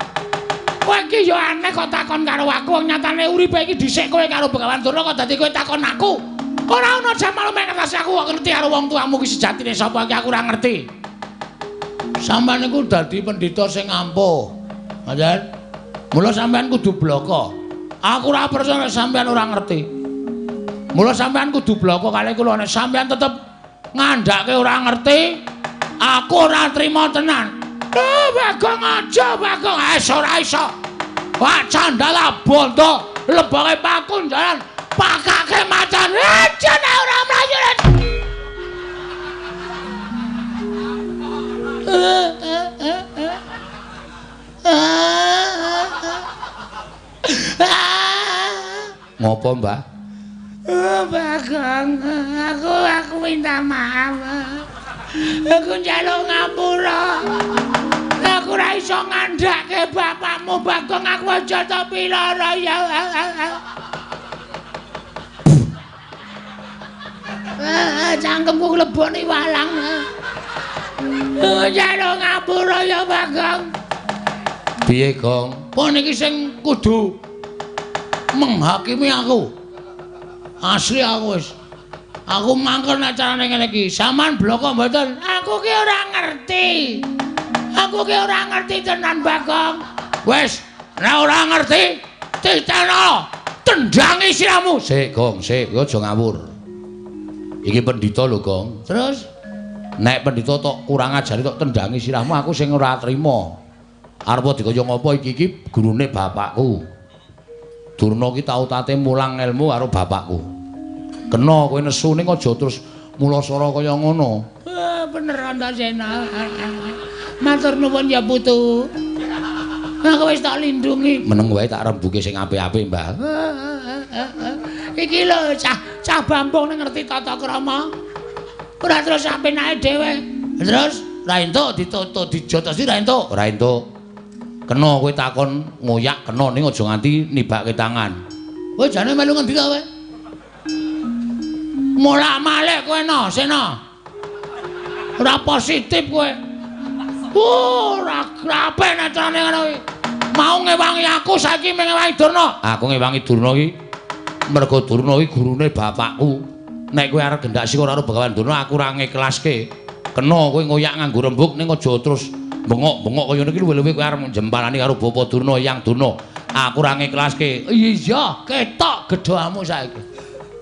Kowe iki ya aneh kok takon karo aku, wong nyatane uripe iki dhisik kowe karo Begawan Durna kok dadi kowe takon aku. Ora ana jamal mek ngertasi aku kok ngerti karo wong tuamu ki sejatine sapa iki aku ora ngerti. Sampeyan niku dadi pendhita sing ampuh. Ngoten. Mula sampeyan kudu blaka. Aku ora percaya nek sampeyan ora ngerti. Mula sampeyan kudu blaka kalih kula nek sampeyan tetep ngandhake ora ngerti, aku ora trima tenan. Oh, Bagong aja, Bagong. Wis ora iso. Wah, candala bondo leboke pakunjaran pakake macan. Aja nek ora mlayu. Ngopo, Mbah? Bagong, aku minta maaf. Aku njaluk ngapura. Aku ora iso ngandhake bapakmu, Bagong. Aku aja tapi lara ya. Cangkemku klebone walang. Njaluk ngapura ya, Bagong. Piye, Gong? Pon iki sing kudu menghakimi aku. Asli aku wis. Aku mangkel nek carane ngene iki. Sampeyan bloko mboten? Aku ki ora ngerti. Aku ki ora ngerti tenan, Bagong. Wis, nek ora ngerti, titeno, tendangi siramu. Sik, Gong, sik, kowe aja ngawur. Iki pendhita lho, Gong. Terus nek pendhita tok kurang ajare tok tendangi sirahmu, aku sing ora trima. Arep dikaya ngopo iki iki gurune bapakku. Durna ki tau tate mulang ilmu karo bapakku. Kena kowe nesu ning aja terus mulasara kaya ngono. Bener Antasena. Matur nuwun ya putu. Aku wis tak lindungi. Meneng wae tak rembuke sing apik-apik, Mbah. Iki lho cah Bambung ning ngerti tata krama. Ora terus apenake dhewe. Terus ra entuk ditutuk dijotosi ra entuk. Ora entuk. Kena kowe takon ngoyak kena ning aja nganti nibake tangan. Kowe jane melu ngendi ta kowe? Molak-malik kowe no, Sena. Ora positif kowe. Ora apik nek carane ngono kuwi. Mau ngewangi aku saiki ngewangi Durna. Aku ngewangi Durna iki mergo Durna iki gurune bapakku. Nek kowe arep gendak sikura karo Begawan Durna aku ora ngiklaske. Kena kowe ngoyak nganggo rembug ning aja terus bengok-bengok kaya ngene iki luwih-luwih kowe arep jempalani karo Bapa Durna, Eyang Durna. Aku ora ngiklaske. Iya, ketok gedhamu saiki.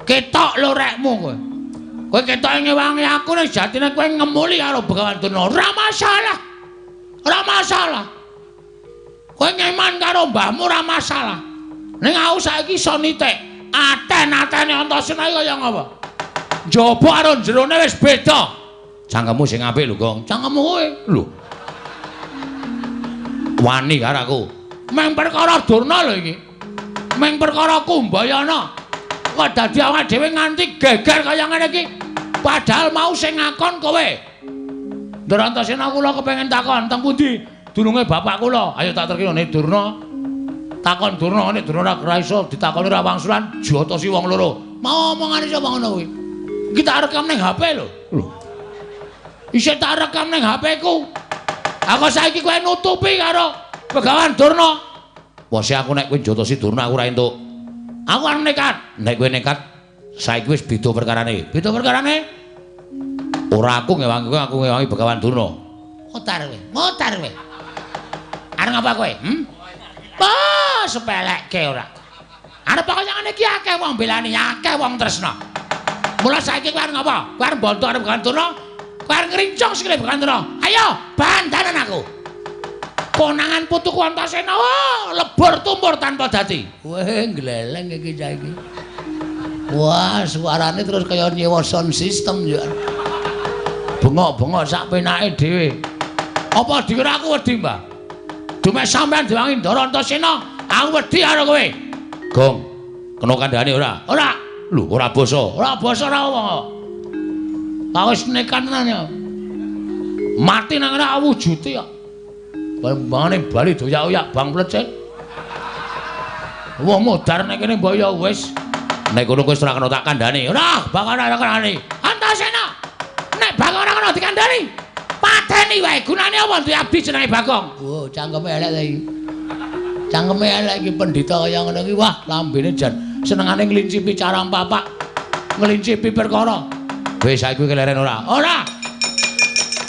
Ketok lorekmu kowe. Kowe ketoke ngewangi aku ning jatine kowe ngemuli karo Begawan Durna. Ora masalah. Ora masalah. Kowe ngeman karo mbahmu ora masalah. Ning aku saiki iso nitik. Aten-atene Antasena iki kaya ngapa? Njaba karo jerone wis beda. Cangkemmu sing apik lho, Gong. Cangkemmu kowe lho. Wani karo aku. Meng perkara Durna lho iki. Meng perkara Kumbayana. Kok dadi awake dhewe nganti geger kaya ngene iki. Padahal mau sing ngakon kowe. Ndara Antasena kula kepengin takon teng pundi dununge bapak kula. Ayo tak terkene nek Durna. Takon Durna nek Durna ora iso ditakoni ora wangsulan jotosi wong loro. Mau omongane sapa ngono kuwi? Iki tak rekam ning HP lho. Lho. Isih tak rekam ning HP ku. Aku saiki kowe nutupi karo Begawan Durna. Wose aku nek kowe jotosi Durna aku ora entuk. Aku arep nekat. Nek kowe nekat saiki wis beda perkarane. Beda perkarane? Ora aku ngewangi kowe, aku ngewangi Begawan Durna. Mutar kowe, mutar kowe. Arep ngapa kowe? Oh, sepelekke ora. Arep kaya ngene iki akeh wong belani, akeh wong tresna. Mula saiki kowe arep ngapa? Kowe arep mbontok arep Begawan Durna? Kowe arep ngrincong sikile Begawan Durna. Ayo, bandanan aku. Konangan putuku Antasena, wah, lebur tumpur tanpa dadi. Weh, gleleng iki saiki. Wah, suarane terus kaya nyewa sound system yo. Bengok-bengok sak penake dhewe. Apa dikira aku wedi, Mbah? Dume sampean diwangi Ndara Antasena, aku wedi karo kowe. Gong, kena kandhane ora? Ora. Lho, ora basa. Ora basa ora apa. Aku wis nekat tenan ya. Mati nang ora wujude kok. Bambangane bali doyak-oyak bang plecet. Wong modar nek kene mbok ya wis. Nek kono wis ora kena tak kandhane. Ora, bakal ora kandhane. Antasena. Nek bakal ora kena dikandhani, pateni wae. Gunane apa duwe abdi jenenge Bagong? Wo, cangkeme elek ta iki. Cangkeme elek iki pendhita kaya ngono iki. Wah, lambene jan senengane nglincipi carang papak. Nglincipi perkara. Wis saiki kowe keleren ora? Ora.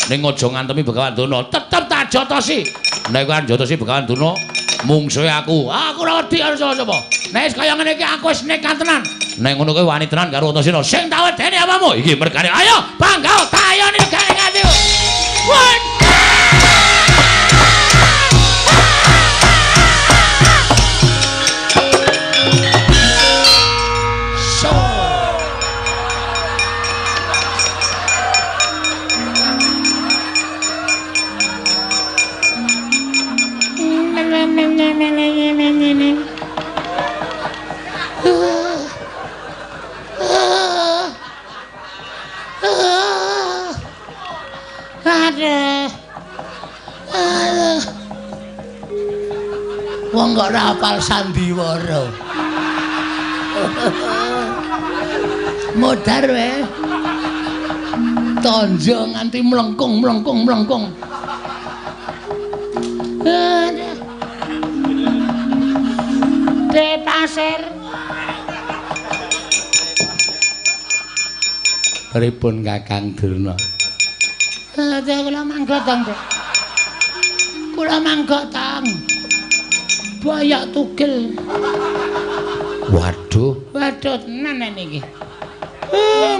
Ning aja ngantemi Begawan Durna, tetep tak jotosi. Nek kowe jotosi Begawan Durna, mungsuhe aku. Aku ora wedi karo sapa-sapa. Nek wis kaya ngene iki aku wis nekat tenan. Nek ngono kowe wani tenan karo Antasena. Sing tak wedeni apamu? Iki mergane. Ayo, bangga tayoni regane nganti. So. Aduh. Aduh. Wong kok ora hafal sandiwara. Modar wae. Tonjo nganti mlengkung mlengkung mlengkung. Aduh. De pasir. Pripun Kakang Durna? Aduh, kula manggotong, Dek. Kula manggotong. Boyok tugel. Waduh. Waduh tenan niki.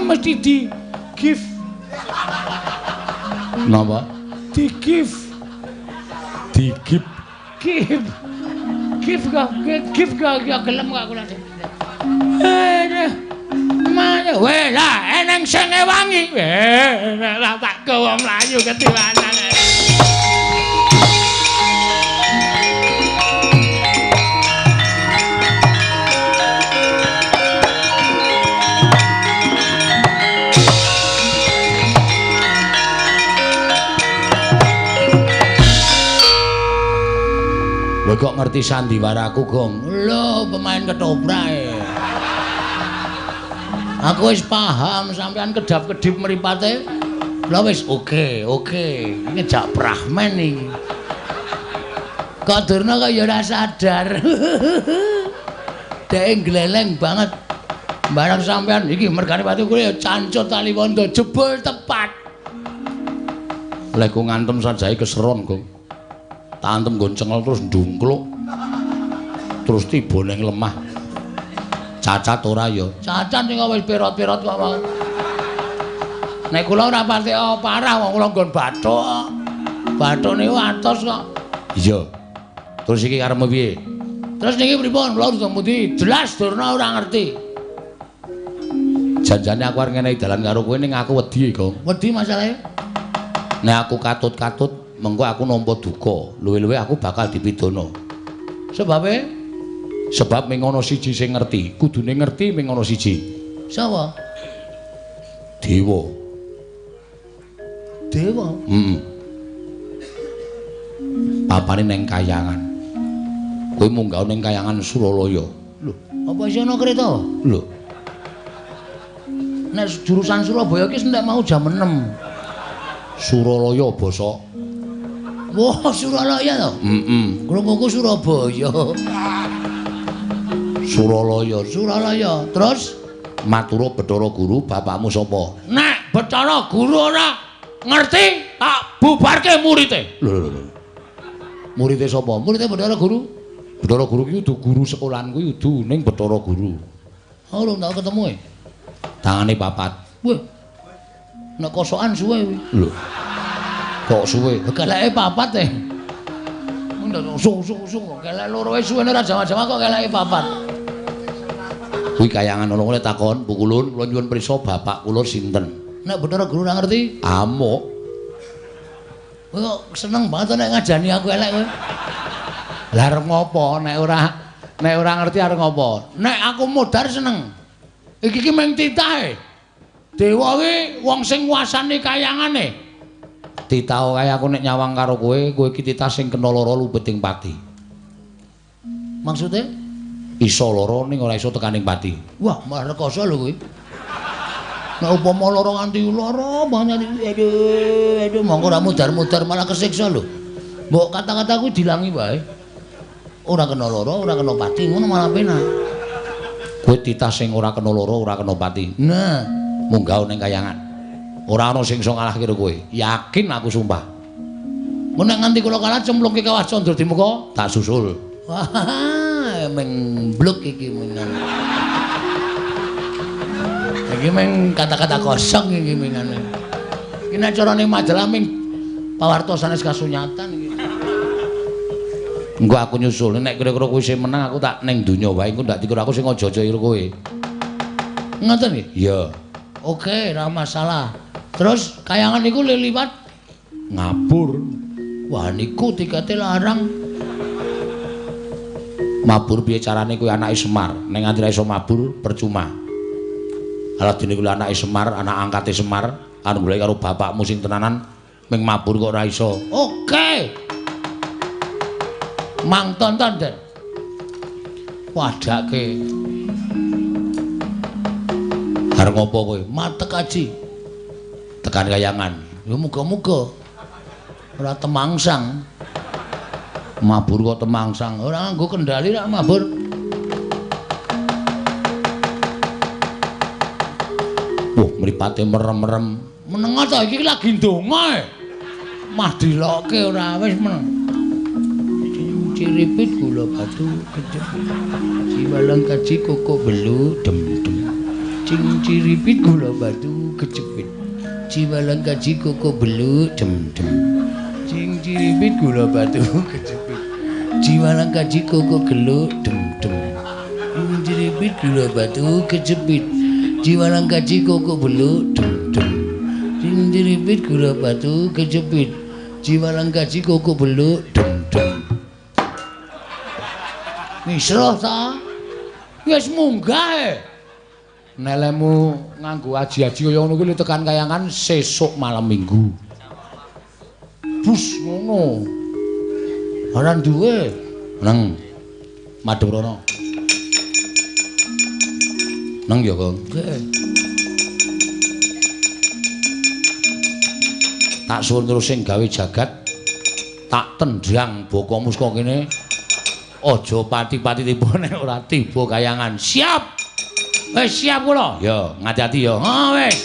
Mesti di gift. Napa? Di gift. Di gift. Gift. Gift kok, gift kok ya gelem kok kula. Mana weh lah eneng sing ngewangi. Weh lah tak gawa mlayu ketiwanan. Kowe kok ngerti sandiwaraku, Gong? Lho, pemain ketoprak e. Aku wis paham sampean kedap-kedip mripate. Lha wis oke, oke. Ngejak Brahman iki. Kok Durna kok ya ora sadar. Dhek gleleng banget. Barang sampean iki mergane pati kuwi ya cancut taliwondo jebul tepat. Lek ku ngantem sajae keseron, Gong. Tak antem nggon cengel terus ndungkluk. Terus tiba ning lemah. Cacat ora ya? Cacat sing wis perot-perot kok. Nek kula ora pati parah wong kula nggon bathuk. Bathuk niku atos kok. Iya. Terus iki karepmu piye? Terus niki pripun? Kula urung pundi? Jelas Durna ora ngerti. Janjane aku arep ngenehi dalan karo kowe ning aku wedi, Gong. Wedi masalahe? Nek aku katut-katut, mengko aku nampa duka. Luwe-luwe aku bakal dipidana. Sebabe? Sebab ming ana siji sing ngerti, kudune ngerti ming ana siji. Sapa? Dewa. Dewa? Heeh. Papane ning kayangan. Kowe munggah ning kayangan Suralaya. Lho, apa isih ana kereta? Lho. Nek jurusan Surabaya iki entek mau jam 6. Suralaya bosok. Wah, Suralaya to? Heeh. Krunguku Surabaya. Suralaya, Suralaya. Terus matura Bathara Guru, bapakmu sapa? Nek Bathara Guru ora ngerti, tak bubarke murite. Lho lho lho. Murite sapa? Murite Bathara Guru. Bathara Guru ki kudu guru sekolahan kuwi kudu ning Bathara Guru. Oh, urung tau ketemu e. Tangane papat. Wah. Nek kosokan suwe kuwi. Lho. Kok suwe? Keleke papat e. Sung-sung-sung kok kelek loro wae suwene ora jawa-jawa kok keleke papat. Kuwi kayangan ana kene takon, Bu Kulun, kula nyuwun prisa bapak kula sinten? Nek Bathara Guru ora ngerti, amuk. Kowe kok seneng banget nek ngajani aku elek kowe. Lah arep ngopo nek ora ngerti arep ngopo? Nek aku modar seneng. Iki ki mung titahe. Dewa ki wong sing nguasani kayangane. Titah kaya aku nek nyawang karo kowe, kowe iki titah sing kena lara lubeting pati. Maksude? Iso lara ning ora iso tekaning pati. Wah, malah rekoso lho kowe. Nek upama lara nganti lara banget aduh, aduh mongko ora mudar-mudar malah kesiksa lho. Mbok kata-kata kuwi dilangi wae. Ora kena lara, ora kena pati, ngono malah penak. Kowe titah sing ora kena lara, ora kena pati. Nah, munggah ning kayangan. Ora ana sing iso ngalahke kowe. Yakin aku sumpah. Mun nek nganti kula kalah cemplungke kawah Candra Dimuka, tak susul. Wah, meng bluk iki mengan. Iki meng kata-kata kosong iki mengane. Iki nek carane majalah ming pawarta sanes kasunyatan iki. Engko aku nyusul, nek kira-kira kowe sing menang aku tak ning donya wae, engko ndak dikira aku sing aja-aja karo kowe. Ngoten nggih? Iya. Oke, ora masalah. Terus kayangan niku liwat ngabur. Wah, niku tikete larang. Mabur piye carane kowe anake Semar? Nek nganti ra iso mabur percuma. Alah dene kuwi anake Semar, anak angkate Semar, anu golek karo bapakmu sing tenanan ming mabur kok ora iso. Oke. Mang tonton, Den. Padake. Arep ngopo kowe? Matek aji. Tekan kayangan. Ya muga-muga ora temangsang. Mabur kok temangsang. Ora nganggo kendali rak mabur. Wah, mripate merem-merem. Meneng ta iki lagi ndonga e. Mah dilokke ora wis meneng. Ciripit gula batu kejepit. Ciwalang kaji koko belu dem-dem. Cing ciripit gula batu kejepit. Ciwalang kaji koko belu dem-dem. Cing ciripit gula batu kejepit. Ciwalang kaji koko gelu dem-dem. Cing ciripit gula batu kejepit. Ciwalang kaji koko belu dem-dem. Cing ciripit gula batu kejepit. Ciwalang kaji koko belu dem-dem. Ngisroh ta? Wis munggah e. Nelemu nganggo aji-aji kaya ngono kuwi tekan kayangan sesuk malam Minggu. Bus ngono. Ora duwe. Neng madhep rono. Neng ya, Kang. Tak suwun terus sing gawe jagat, tak tendang boko muska kene. Aja pati-pati tiba nek ora tiba kayangan. Siap. Wis siap kula. Ya, ngati-ati ya. Ha wis.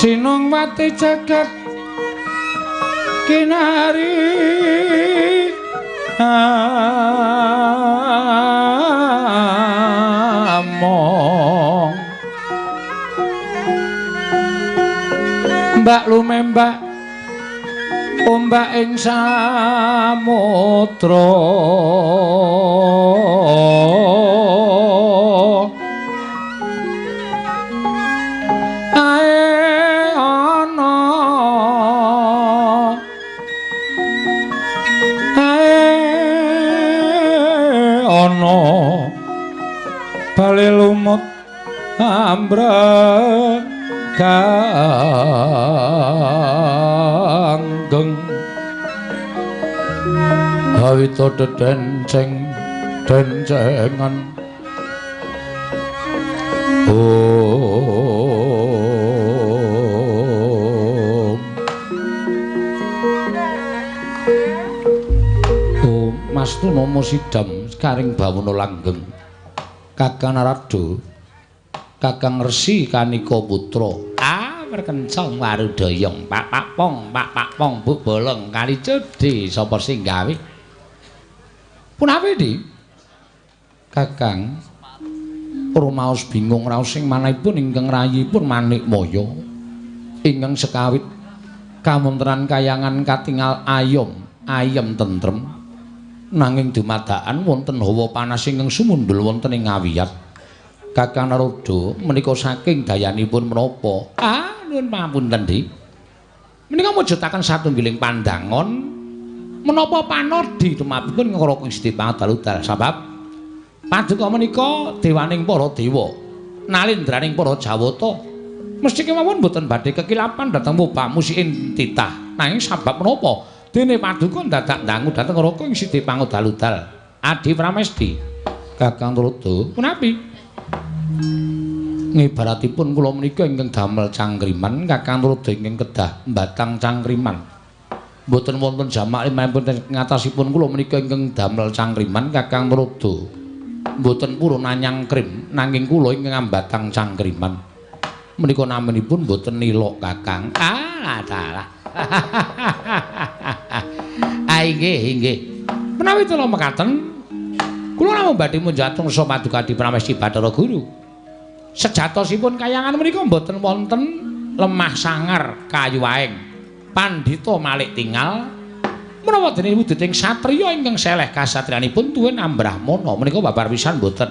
Sinungwati jagat kinari among mbak lumembak ombak ing samudra ae ana ae ana bali lumut ambrek ganggeng hawita dedenceng dencengan om om Mastu Nomo Sidam karing bawana langgeng Kakang Narada Kakang Resi Kanika Putra. Ah, merkencong warudayong pak pak pong pak pak pong buk bolong kali cedhi sapa sing gawe? Punawi Di? Kakang rumaos bingung raos sing manahipun ingkang rayipun Manikmaya ingkang sekawit kawontenan kayangan katingal ayom ayem tentrem nanging dumadakan wonten hawa panas ingkang sumundhul wonten ing ngawiyat. Kakang Narada menika saking dayanipun menapa? Ah, nuwun pangapunten, Dik. Menika mujudaken satunggiling pandangon menapa panodi tumrapipun ngraka Gusti Pangadal sabab Paduka menika dewaning para dewa, nalindraning para Jawata. Mesti kemawon mboten badhe kekilapan dhateng wobah musiking titah. Nanging sabab menapa dene paduka dadak ndangu dhateng Raka ing sidi pangudal-udal. Adi Pramesti, Kakang Tuladha, punapi? Ngibaratipun kula menika ingkang damel cangkriman, Kakang Tuladha ingkang kedah mbatang cangkriman. Mboten wonten jamak limrahipun ngatasipun kula menika ingkang damel cangkriman, Kakang Tuladha. Mboten purun anyangkrim, nanging kula ingkang ambatang cangkriman. Menika naminipun mboten nilok, Kakang. Ah, dalah. Ah, inggih, inggih. Menawi kula mekaten, kula namung badhe munjatung sa paduka Adi Pramesti Bathara Guru. Sejatosipun kayangan menika mboten wonten lemah sangar kayu aeng. Pandhita malik tingal menawa dene wujuding satriya ingkang seleh kasatriyanipun tuwin ambrahmana menika babar pisan mboten.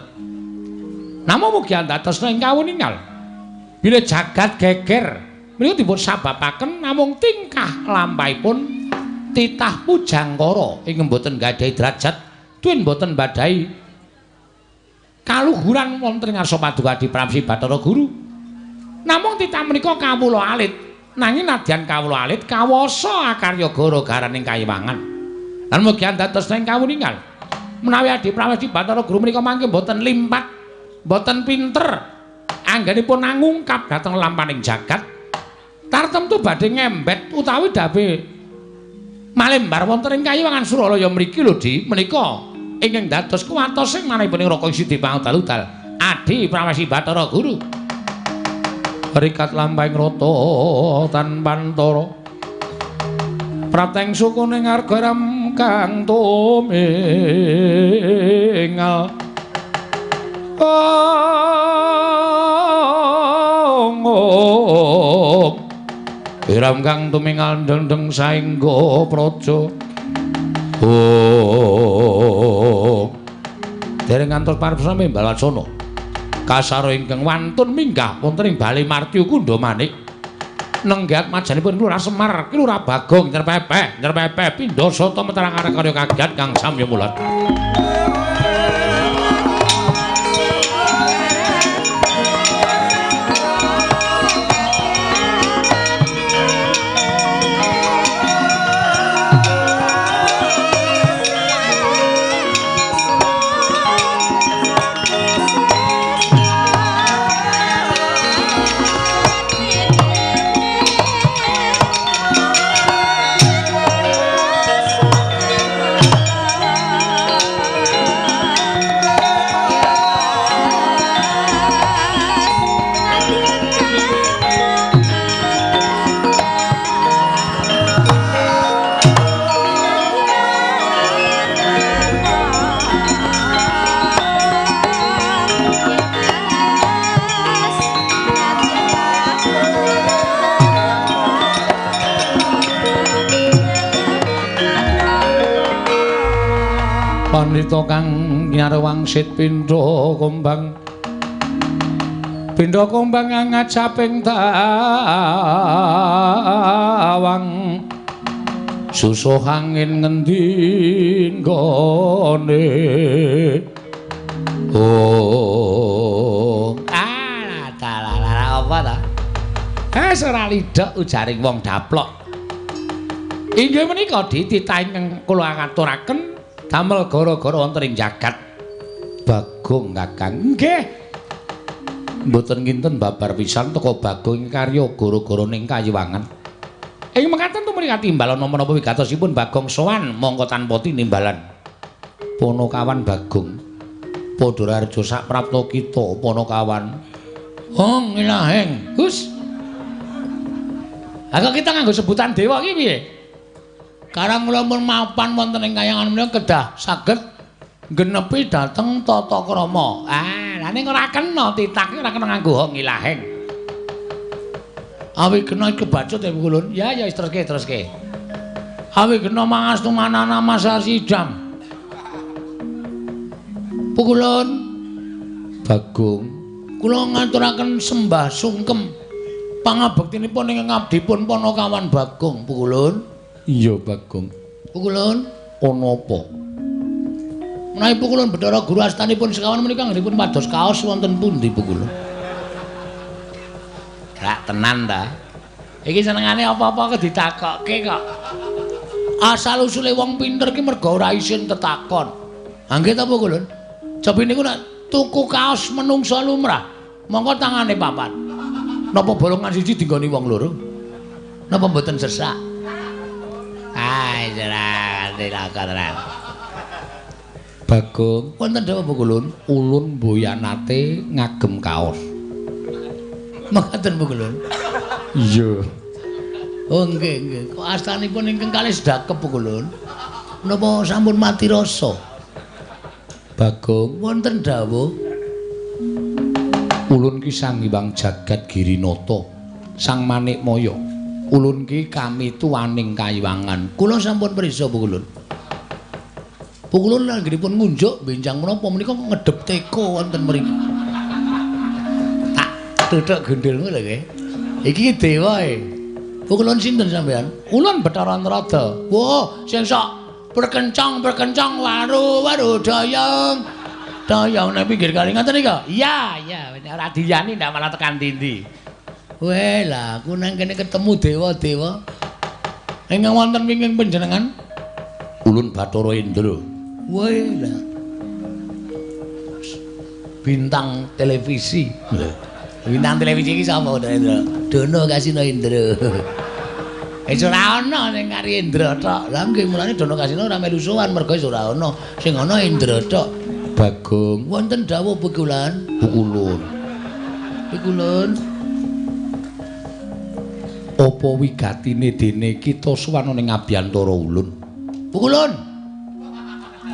Namung mugi andhatosna ing kawuningal bilih jagat geger menika dipun sababaken namung tingkah lampahipun titah pujangkara ingkang mboten gadhahi derajat tuwin mboten badhahi kaluhuran wonten ing ngarsa paduka Adi Pramesti Bathara Guru. Namung titah menika kawula alit, nanging nadyan kawula alit kawasa akarya gara-garaning kayiwangan. Lan mugi andhatosna ing kawuningal menawi Adi Pramesti Bathara Guru menika mangke mboten limpat, mboten pinter anggenipun nangungkap dhateng lampaning jagat, tartemtu badhe ngembet utawi dabe malembar wonten ing kayiwangan Suralaya mriki lho Di. Menika ingkang dados kuwatos sing manahipun ing Raka Sidi Pangudal-udal Adi Pramesti Bathara Guru. Rikat lampahing rata tanpantara prateng sukune ngarga ram kang tumingal. Iram kang tumingal dendeng saengga praja. Oh. Dereng ngantos parep sami Balwacana. Kasaro ingkang wantun minggah wonten ing Bale Martya Kundha Manik. Nenggat majanipun Lurah Semar, Lurah Bagong nyerpepeh, nyerpepeh pindha sata metarang karya kagiat kang samya mulat. Pandhita kang nyarwangsit pindha kumbang, pindha kumbang ngajaping tawang, susuh angin ngendi nggone. Oh, ah, dalah apa ta? Eh, ora lidhok ujaring wong daplok. Inggih menika dititah ingkang kula aturaken damel gara-gara wonten ing jagat. Bagong Kakang. Nggih. Mboten kinten babar pisan teka Bagong ing karya gara-gara ning kayiwangan. Ing mekaten tumrih katimbalan menapa wigatosipun Bagong sowan mongko tanpa tinimbalan. Panakawan Bagong. Padha raharja sak prapta kita Panakawan. Hong ilaheng. Gus. Ha kok kita nganggo sebutan dewa iki piye? Karang kula pun mapan wonten ing kayangan menika kedah saged genepi dhateng tata krama. Ah, lha ning ora kena titah ora kena nganggo hong ilaheng. Awi kena kebacut ya Kulun. Ya ya teruske teruske. Awi kena mangastu manana masasidam. Pukulun Bagong, kula ngaturaken sembah sungkem pangabektinipun ingkang abdipun Panakawan Bagong Pukulun. Iya Bagong. Pukulun, ana apa? Menawi pukulun Bathara Guru astanipun sekawan menika anggenipun pados kaos wonten pundi pukulun? Rak tenan ta. Iki senengane apa-apa kok ditakokke kok. Asal usule wong pinter ki mergo ora isin tetakon. Ha nggih ta pukulun? Cobi niku nek tuku kaos menungsa lumrah, mongko tangane papat. Napa bolongan siji dinggoni wong loro? Napa mboten sesak? Ai ora dilakon tenan. Bagong, wonten dawuh pukulun, ulun mboyanate ngagem kaos. Mekaten pukulun. Iya. Oh nggih nggih. Kok astanipun ingkang kalih sedakep pukulun? Menapa sampun mati rasa? Bagong, wonten dawuh ulun ki Sang Hyang Jagat Girinata, Sang Manikmaya. Ulun ki kami tuwaning kayiwangan. Kula sampun prisa pukulun. Pukulun anggenipun ngunjuk benjang menapa menika ngedep teko wonten mriki. Tak tuthuk gundulmu lho kowe. Iki dewa e. Pukulun sinten sampean? Ulun Bathara Narada. Wah, sing sok berkencang-berkencang waru-waru dayang. Dayang nang pinggir kali ngoten nika? Iya, iya, ora diyani ndak malah tekan dindi. Weh, lah aku nang kene ketemu dewa-dewa. Ingkang wonten wingking panjenengan? Ulun Bathara Indra. Weh, lah. Bintang televisi. Bintang televisi iki sapa Indra? Dono Kasino Indra. Wis ora ana sing kari Indra tok. Lah nggih mulane Dono Kasino ora melu sowan mergo wis ora ana. Sing ana Indra tok. Bagong, wonten dawuh pukulan? Pukulun. Pukulun. Apa wigatine dene kita sowan ning abiyantara ulun? Pukulun.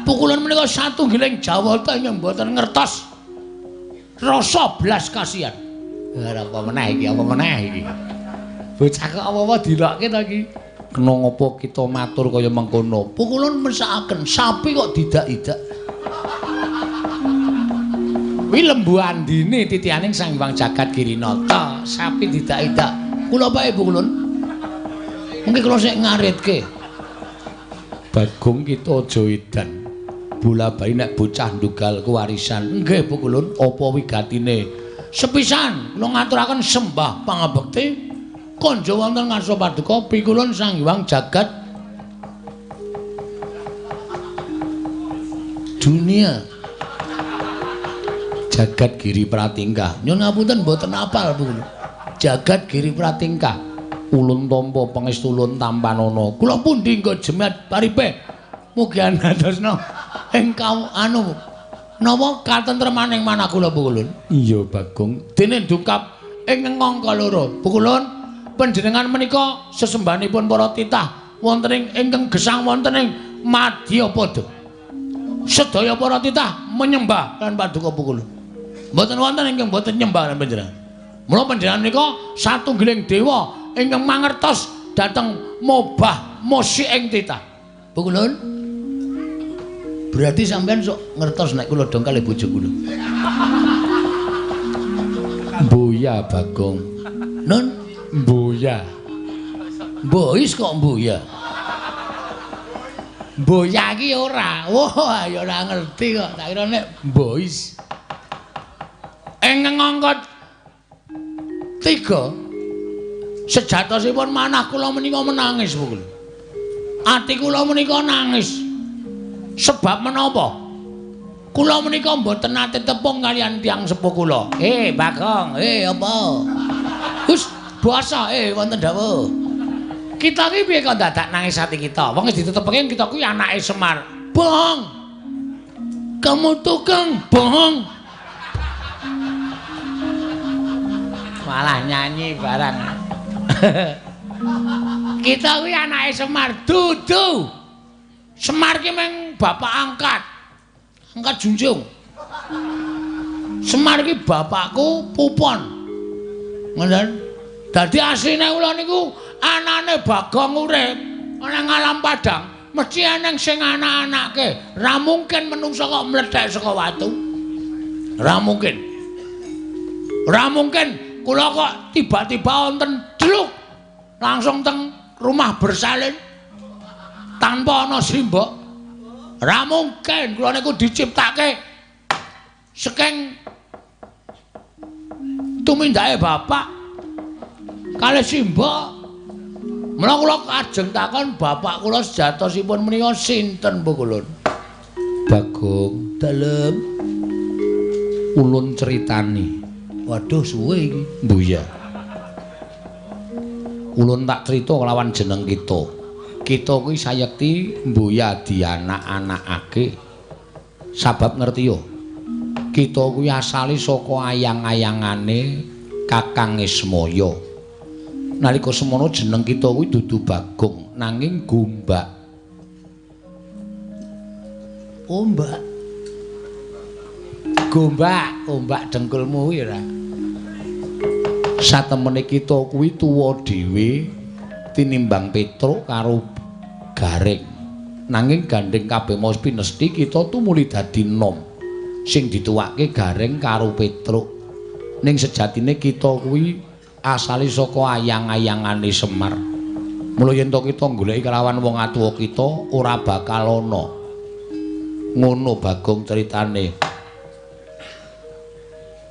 Pukulun menika satunggiling jawata ingkang mboten ngertos rasa blas kasihan. Ora apa meneh iki, apa meneh iki. Bocah kok apa-apa dilokke ta iki? Kena ngapa kita matur kaya mengkono? Pukulun mesakaken sapi kok didak-idak. Kuwi lembu andine titihaning Sang Hyang Jagat Girinata, sapi didak-idak. Kula bae pukulun. Mungkin kula sik ngaritke. Bagong kita aja edan. Bola bali nek bocah ndugal kewarisan. Nggih pukulun, apa wigatine? Sepisan kula ngaturaken sembah pangabekti konjo wonten ngarsa paduka pikulun Sang Hyang Jagat Dunia. Jagat Giri Pratingkah. Nyun ngapunten mboten apal pukulun. Jagat Giri Pratingkah. Ulun tampa pangestu ulun tampanana. Kula pundi nggo jemat paripe. Mugi andhasna ingkang anu napa katentremaning manah kula pukulun. Iya Bagong. Dene dungkap ing angka loro. Pukulun panjenengan menika sesembahanipun para titah wonten ing ingkang gesang wonten ing Madyapada. Sedaya para titah menyembah lan paduka pukulun. Mboten wonten ingkang mboten nyembah lan panjenengan. Mula panjenengan menika satunggiling dewa ingkang mangertos dhateng mobah musik ing titah. Pukulun. Berarti sampean sok ngertos nek kula dong kalih bojo kula. Mboya Bagong. Nun mboya. Mbois kok mboya. Mboya iki ora. Wah, ya ora ngerti kok. Tak kira nek mbois. Ing angka 3 sejatosipun manah kula menika menangis pukul. Ati kula menika nangis. Sebab menapa? Kula menika mboten nate tepung kaliyan tiyang sepuh kula. Bagong, apa? Wis basa, wonten dawuh. Kita iki piye kok dadak nangis ati kita? Wong wis ditetepke kita kuwi anake Semar. Bohong. Kamu tukang bohong. Malah nyanyi barang. Kita kuwi anake Semar dudu. Semar ki meng bapak angkat. Angkat junjung. Semar ki bapakku Pupon. Ngoten. Dadi asline kula niku anane Bagong urip ana ngalam padang, mesti eneng sing anak-anake. Ra mungkin menungsa kok mlethek saka watu. Ra mungkin. Ra mungkin kula kok tiba-tiba wonten dluk langsung teng rumah bersalin tanpa ana simbok. Ora mungkin kula niku diciptake saking tumindake bapak kalih simbok. Mula kula kajeng takon bapak kula sejatosipun menika sinten Pukulun? Bagong, dalem ulun critani. Waduh suwe iki. Mbuya. Ulun tak crita kelawan jeneng kita. Kita kuwi sayekti mbuya dianak-anakake. Sabab ngerti yo. Kita kuwi asale saka ayang-ayangane Kakang Ismaya. Nalika semono jeneng kita kuwi dudu Bagong, nanging Gombak. Ombak. Gombak, ombak dengkulmu kuwi ora. Satemene kita kuwi tuwa dhewe tinimbang Petruk karo Gareng. Nanging gandeng kabeh mau pinesti kita tumuli dadi nom. Sing dituwake Gareng karo Petruk. Ning sejatine kita kuwi asale saka ayang-ayangane Semar. Mula yen to kita goleki kelawan wong atuwa kita ora bakal ana. Ngono Bagong critane.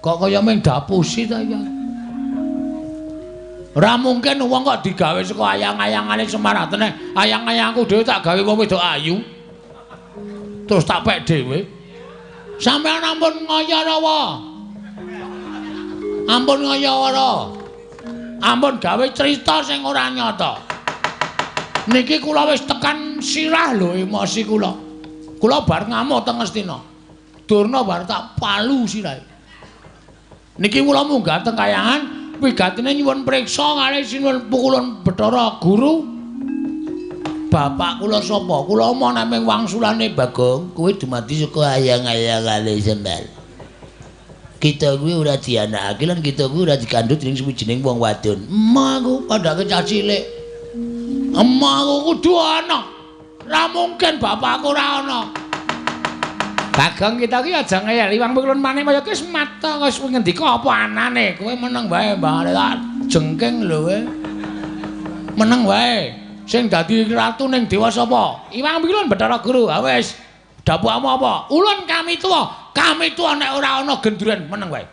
Kok kaya mung dapusi ta ya? Ora mungkin wong kok digawe saka ayang-ayangane Semar. Atene ayang-ayangku dhewe tak gawe wong wedok ayu. Terus tak pek dhewe. Sampeyan ampun ngoyo rawa. Ampun ngoyo ora. Ampun gawe cerita sing ora nyata. Niki kula wis tekan sirah lho emosi kula. Kula bar ngamuk teng Ngastina. Durna bar tak palu sirahe. Niki kula munggah teng kayangan wigatine nyuwun priksa kalih sinuwun Pukulun Bathara Guru. Bapak kula sapa? Kula moh namung wangsulane Bagong, kowe dumadi saka ayang-ayangane Semar. Kita kuwi ora dianakake lan kita kuwi ora dikandhut dening suwijining wong wadon. Emah aku padake cah cilik. Emah aku kudu ana. Ora mungkin bapakku ora ana. Bagong kita ki aja ngeyel Iwang Pukulun Manikmaya ki wis mata wis ngendika apa anane. Kowe meneng wae Mbah tak jengking lho kowe. Meneng wae. Sing dadi ratu ning dewa sapa? Iwang Pukulun Bathara Guru. Ha wis, dapukmu apa? Ulun kami tuwa. Kami tuwa nek ora ana genduren meneng wae.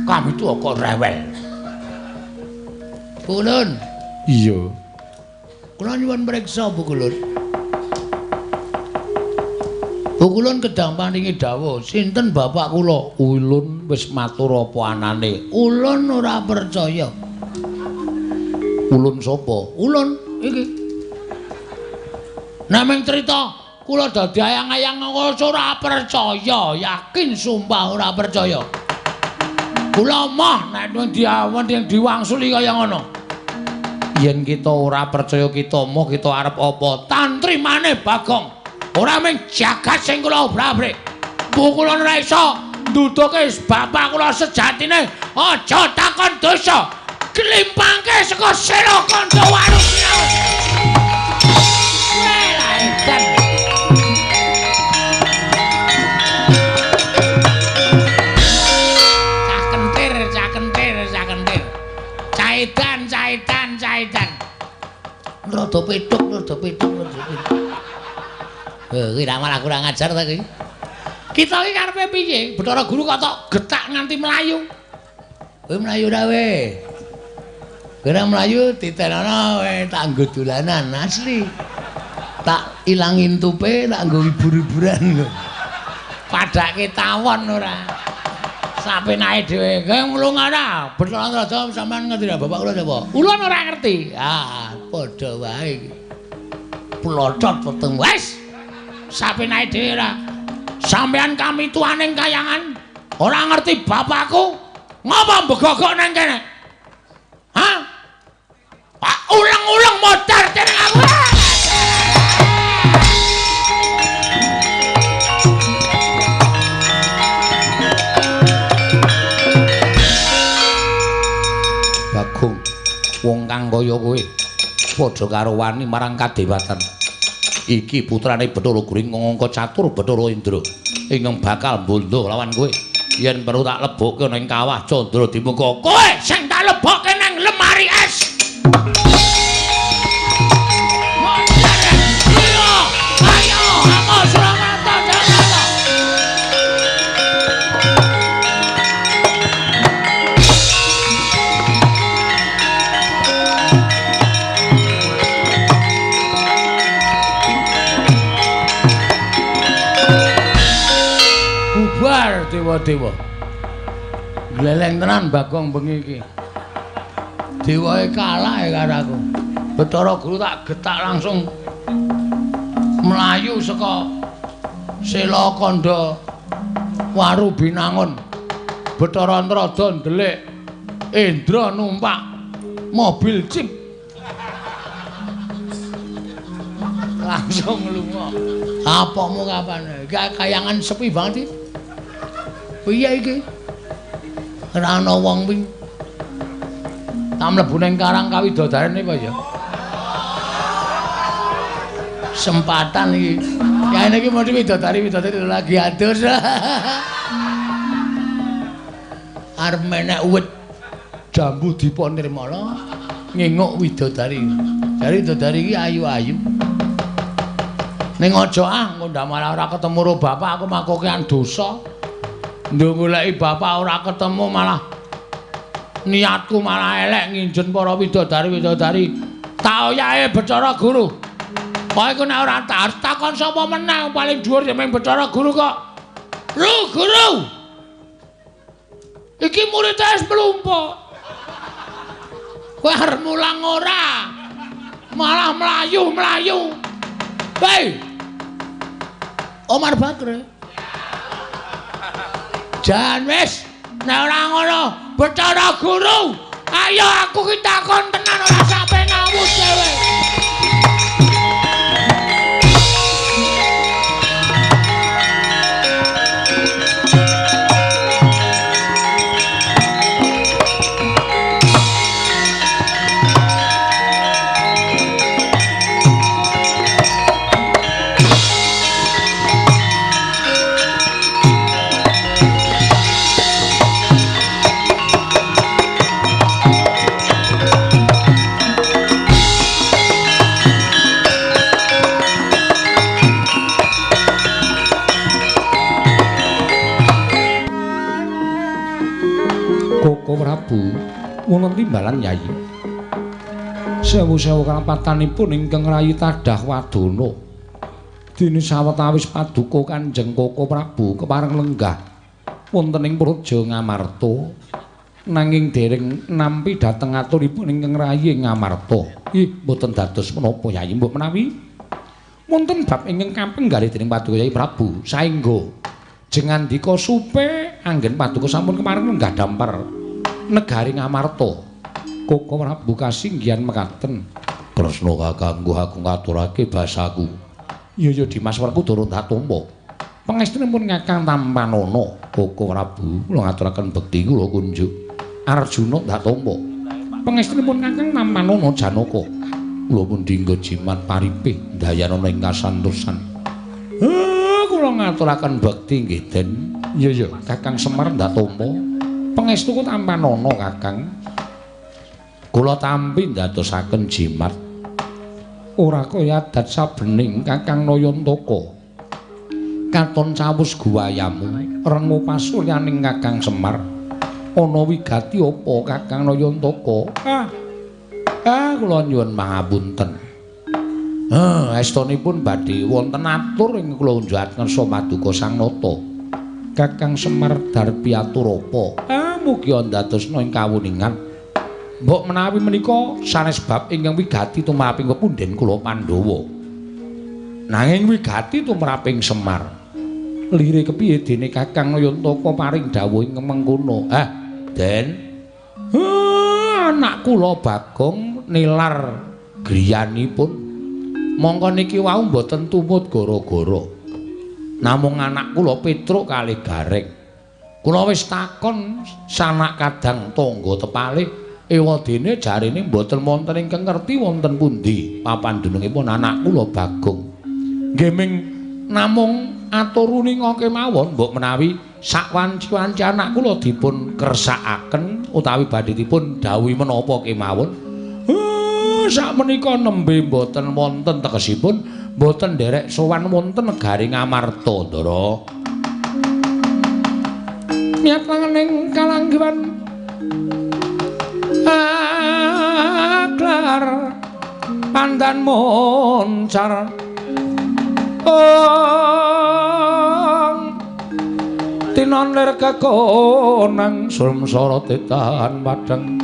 Kami tuwa kok rewel. Pukulun. Iya. Kula nyuwun priksa Pukulun. Pukulun kedang paringi dawuh, sinten bapak kula? Ulun wis matur apa anane. Ulun ora percaya. Ulun sapa? Ulun iki. Namung crita kula dadi ayang-ayang ora percaya, yakin sumpah ora percaya. Kula moh nek diawan diwangsuli kaya ngono. Yen kita ora percaya kita moh kita arep apa? Tantri maneh Bagong. Ora mung jagat sing kula obrak-abrik. Pukulun ora iso nduduke bapak kula sejatine. Aja takon dosa. Klimpangke saka sira kandha waru. Edan. Cah kentir, cah kentir, cah kentir. Caidan, caidan, caidan. Rada petuk, rada petuk, rada petuk. Kuwi ra malah kurang ajar ta kuwi. Kita iki karepe piye? Bathara Guru kok tok getak nganti mlayu. Kowe mlayu ra we? Kowe ra mlayu ditenono we tak nggo dolanan asli. Tak ilangin tupe tak nggo hibur-hiburan lho. Padake tawon ora. Sapenake dhewe. Kowe nglung ora? Bathara Raja sampean ngerti ra bapak kula sapa? Ulun ora ngerti. Ah, padha wae iki. Plocot weteng wis. Sapenake dhewe ora. Sampean kami tuaning kayangan ora ngerti bapakku ngapa mbegogok nang kene? Hah? Pak ulang-ulang modar dening aku. Bagong, wong kang kaya kowe padha karo wani marang kadewatan. Iki putrane Bathara Guru ngangka catur Bathara Indra ingkang bakal mbondo lawan kowe. Yen perlu tak lebokke ning kawah Candra Dimuka. Kowe sing tak lebokke nang lemari es. Bubar dewa-dewa. Gleleng tenan Bagong bengi iki. Dewae kalah ya karo aku. Bathara Guru tak getak langsung mlayu saka Sela Kandha Waru Binangun. Bathara Antrada ndelik Indra numpak mobil jeep. Langsung lunga. Apamu kapan? Kayangan sepi banget iki. Piye iki? Ora ana wong kuwi. Tak mlebu ning karang kawidodarene apa ya? Sempatan iki. Ya ini iki mesti widodari-widodari lagi adus. Arep menek uwit jambu dipa nirmala nginguk widodari. Jare widodari iki ayu-ayu. Ning aja ah, engko ndak malah ora ketemu karo bapak aku makokean dosa. Nduk goleki bapak ora ketemu malah niatku malah elek nginjen para widodari-widodari. Tak oyahe Bathara Guru. Kowe iku nek ora takon sapa meneh paling dhuwur ya mung Bathara Guru kok. Lu guru. Iki muridé wis mlumpuk. Kowe arep mulang ora? Malah mlayu-mlayu. Hei. Omar Bakri. Jan wis nek ora ngono Bathara Guru, ayo aku ki takon tenan ora sampe ngawur dhewe. Koko Prabu wonten timbalan Yai. Sewu-sewu kalampatanipun ingkang rayi tadah wadana. Dene sawetawis paduka Kanjeng Koko Prabu kepareng lenggah wonten ing Praja Ngamarta nanging dereng nampi dhateng aturipun ingkang rayi Ngamarta. Ih, mboten dados menapa Yai, mbok menawi wonten bab ingkang kapenggalih dening paduka Yai Prabu saengga jengandika supe anggen paduka sampun kepareng lenggah dampar negari Ngamarta. Koko Prabu kasinggihan mekaten. Kresna kakangku aku ngaturake basaku. Iya ya Dimas Werkudara tak tampa. Pangestunipun Kakang Tampanana. Koko Prabu kula ngaturaken bekti kula kunjuk. Arjuna tak tampa. Pangestunipun Kakang Tampanana Janaka. Kula pun dinggo jimat paripih ndayanana ing kasantosan. Kula ngaturaken bekti nggih Den. Iya ya Kakang Semar ndak tampa. Pangestuku tampanana Kakang. Kula tampi ndadosaken jimat. Ora kaya adat sabening Kakang Nayantaka. Katon cawus guwayamu rengu pasuryaning Kakang Semar. Ana wigati apa Kakang Nayantaka? Ah, kula nyuwun pangapunten. Estunipun badhe wonten atur ing kula unjukaken ngersa paduka Sang Nata. Kakang Semar darpi atur apa? Mugi ndadosna ing kawuningan. Mbok menawi menika sanes bab ingkang wigati tumraping pepundhen kula Pandhawa. Nanging wigati tumraping Semar. Lire kepiye dene Kakang Nayantaka paring dawuh ingkang mengkono? Den. Anak kula Bagong nilar griyanipun. Mongko niki wau mboten tumut gara-gara. Namung anak kula Petruk kalih Gareng. Kula wis takon sanak kadang tangga tepalih, ewadene jarene mboten wonten ingkang ngerti wonten pundi papan dunungipun anak kula Bagong. Nggih ming namung atur uninga kemawon mbok menawi sak wanci-wanci anak kula dipun kersakaken utawi badhe dipun dawuhi menapa kemawon. Sak menika nembe mboten wonten tegesipun mboten nderek sowan wonten negari Ngamarta, Ndara. Miyat langening kalanggiwan aklar pandan moncar. Ong Tinon lir kekonang sumsara tetan padhang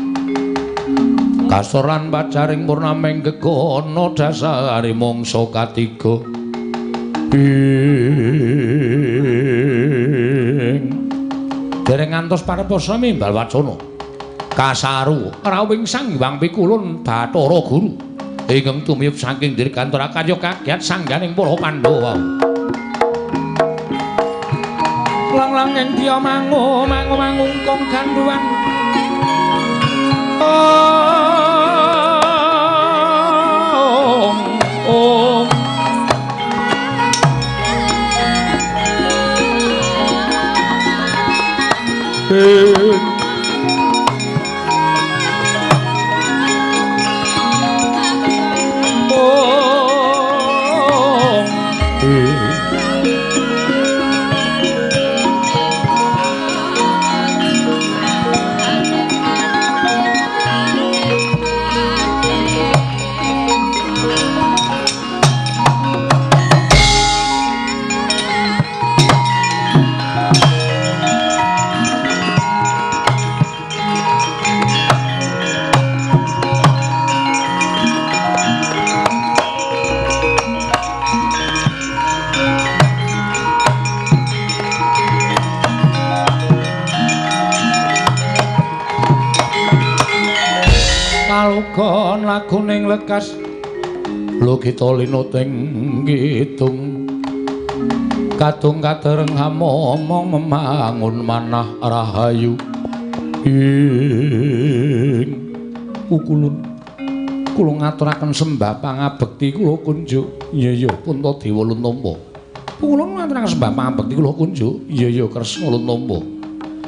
kasor lan pacaring purnaming gegono dasare mangsa katiga ing dereng ngantos pareposa mimbal wacana kasaru rawing Sang Hyang Pikulun Bathara Guru ingkang tumiyub saking dirgantara karya kagiat sangganing para Pandhawa. Lang-lang ing diya mangu mangu mangungkung ganduwan ong ong Kalugon laguning lekas lukita linuting kidung kadung katereng hamomong memangun manah rahayu ing kukulun kula ngaturaken sembah pangabekti kula kunjuk. Iya iya Puntadewa Luntampa. Kula ngaturaken sembah pangabekti kula kunjuk. Iya iya Kresna Luntampa.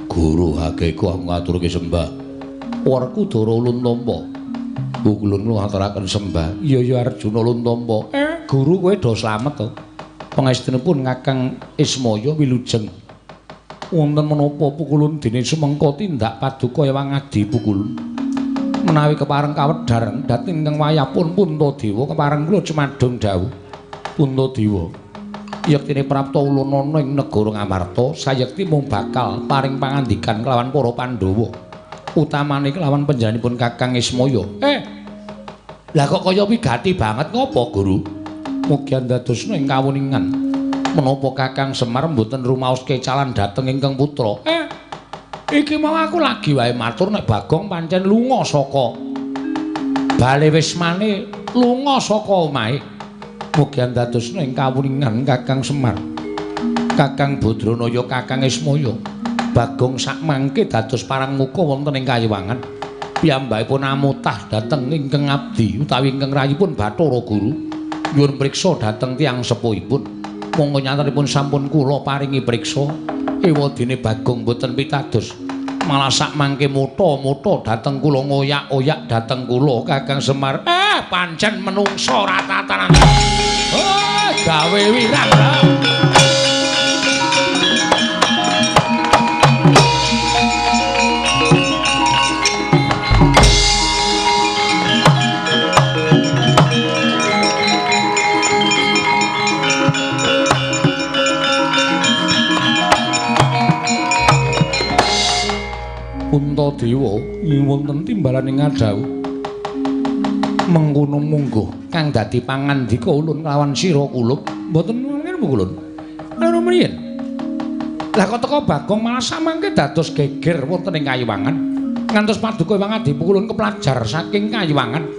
Guru hakeku aku ngaturke sembah. Werkudara Luntampa. Kukulun kula ngaturaken sembah. Iya iya Arjuna Luntampa. Guru kowe do slamet to. Pangestunipun Kakang Ismaya wilujeng. Wonten menapa Pukulun dene sumengka tindak paduka Ewang Adi Pukulun. Menawi kepareng kawedhar dhateng ingkang wayahpun Puntadewa kepareng kula cumadung dawuh. Puntadewa, yektine prapta ulun ana ing negara Ngamarta sayekti mung bakal paring pangandikan kelawan para Pandhawa. Utamane kelawan panjenenganipun Kakang Ismaya. Lah kok kaya wigati banget ngopo, Guru? Mugi andadosna ing kawuningan menapa Kakang Semar mboten rumaos kecalan dhateng ingkang putra. Iki mau aku lagi wae matur nek Bagong pancen lunga saka bale wismane, lunga saka omahe. Mugi andadosna ing kawuningan Kakang Semar, Kakang Badranaya, Kakang Ismaya. Bagong sakmangke dados parang muka wonten ing kayiwangan. Piyambakipun amutah dhateng ingkang abdi utawi ingkang rayipun Bathara Guru. Nyuwun priksa dhateng tiyang sepuhipun. Monggo nyatanipun sampun kula paringi priksa. Ewadene Bagong boten pitados. Malah sakmangke mutha-mutha dhateng kula, ngoyak-oyak dhateng kula Kakang Semar. Pancen menungsa ora tatanan. Gawe wirang. Puntadewa wonten timbalane ngadhawuh mengkono mungguh kang dadi pangandika ulun kelawan sira kulup mboten ngene ulun. Lha mriyen? Lah kok teka Bagong malah samangke dados geger wonten ing kayiwangan ngantos paduka Ewang Adi Pukulun keplajar saking kayiwangan.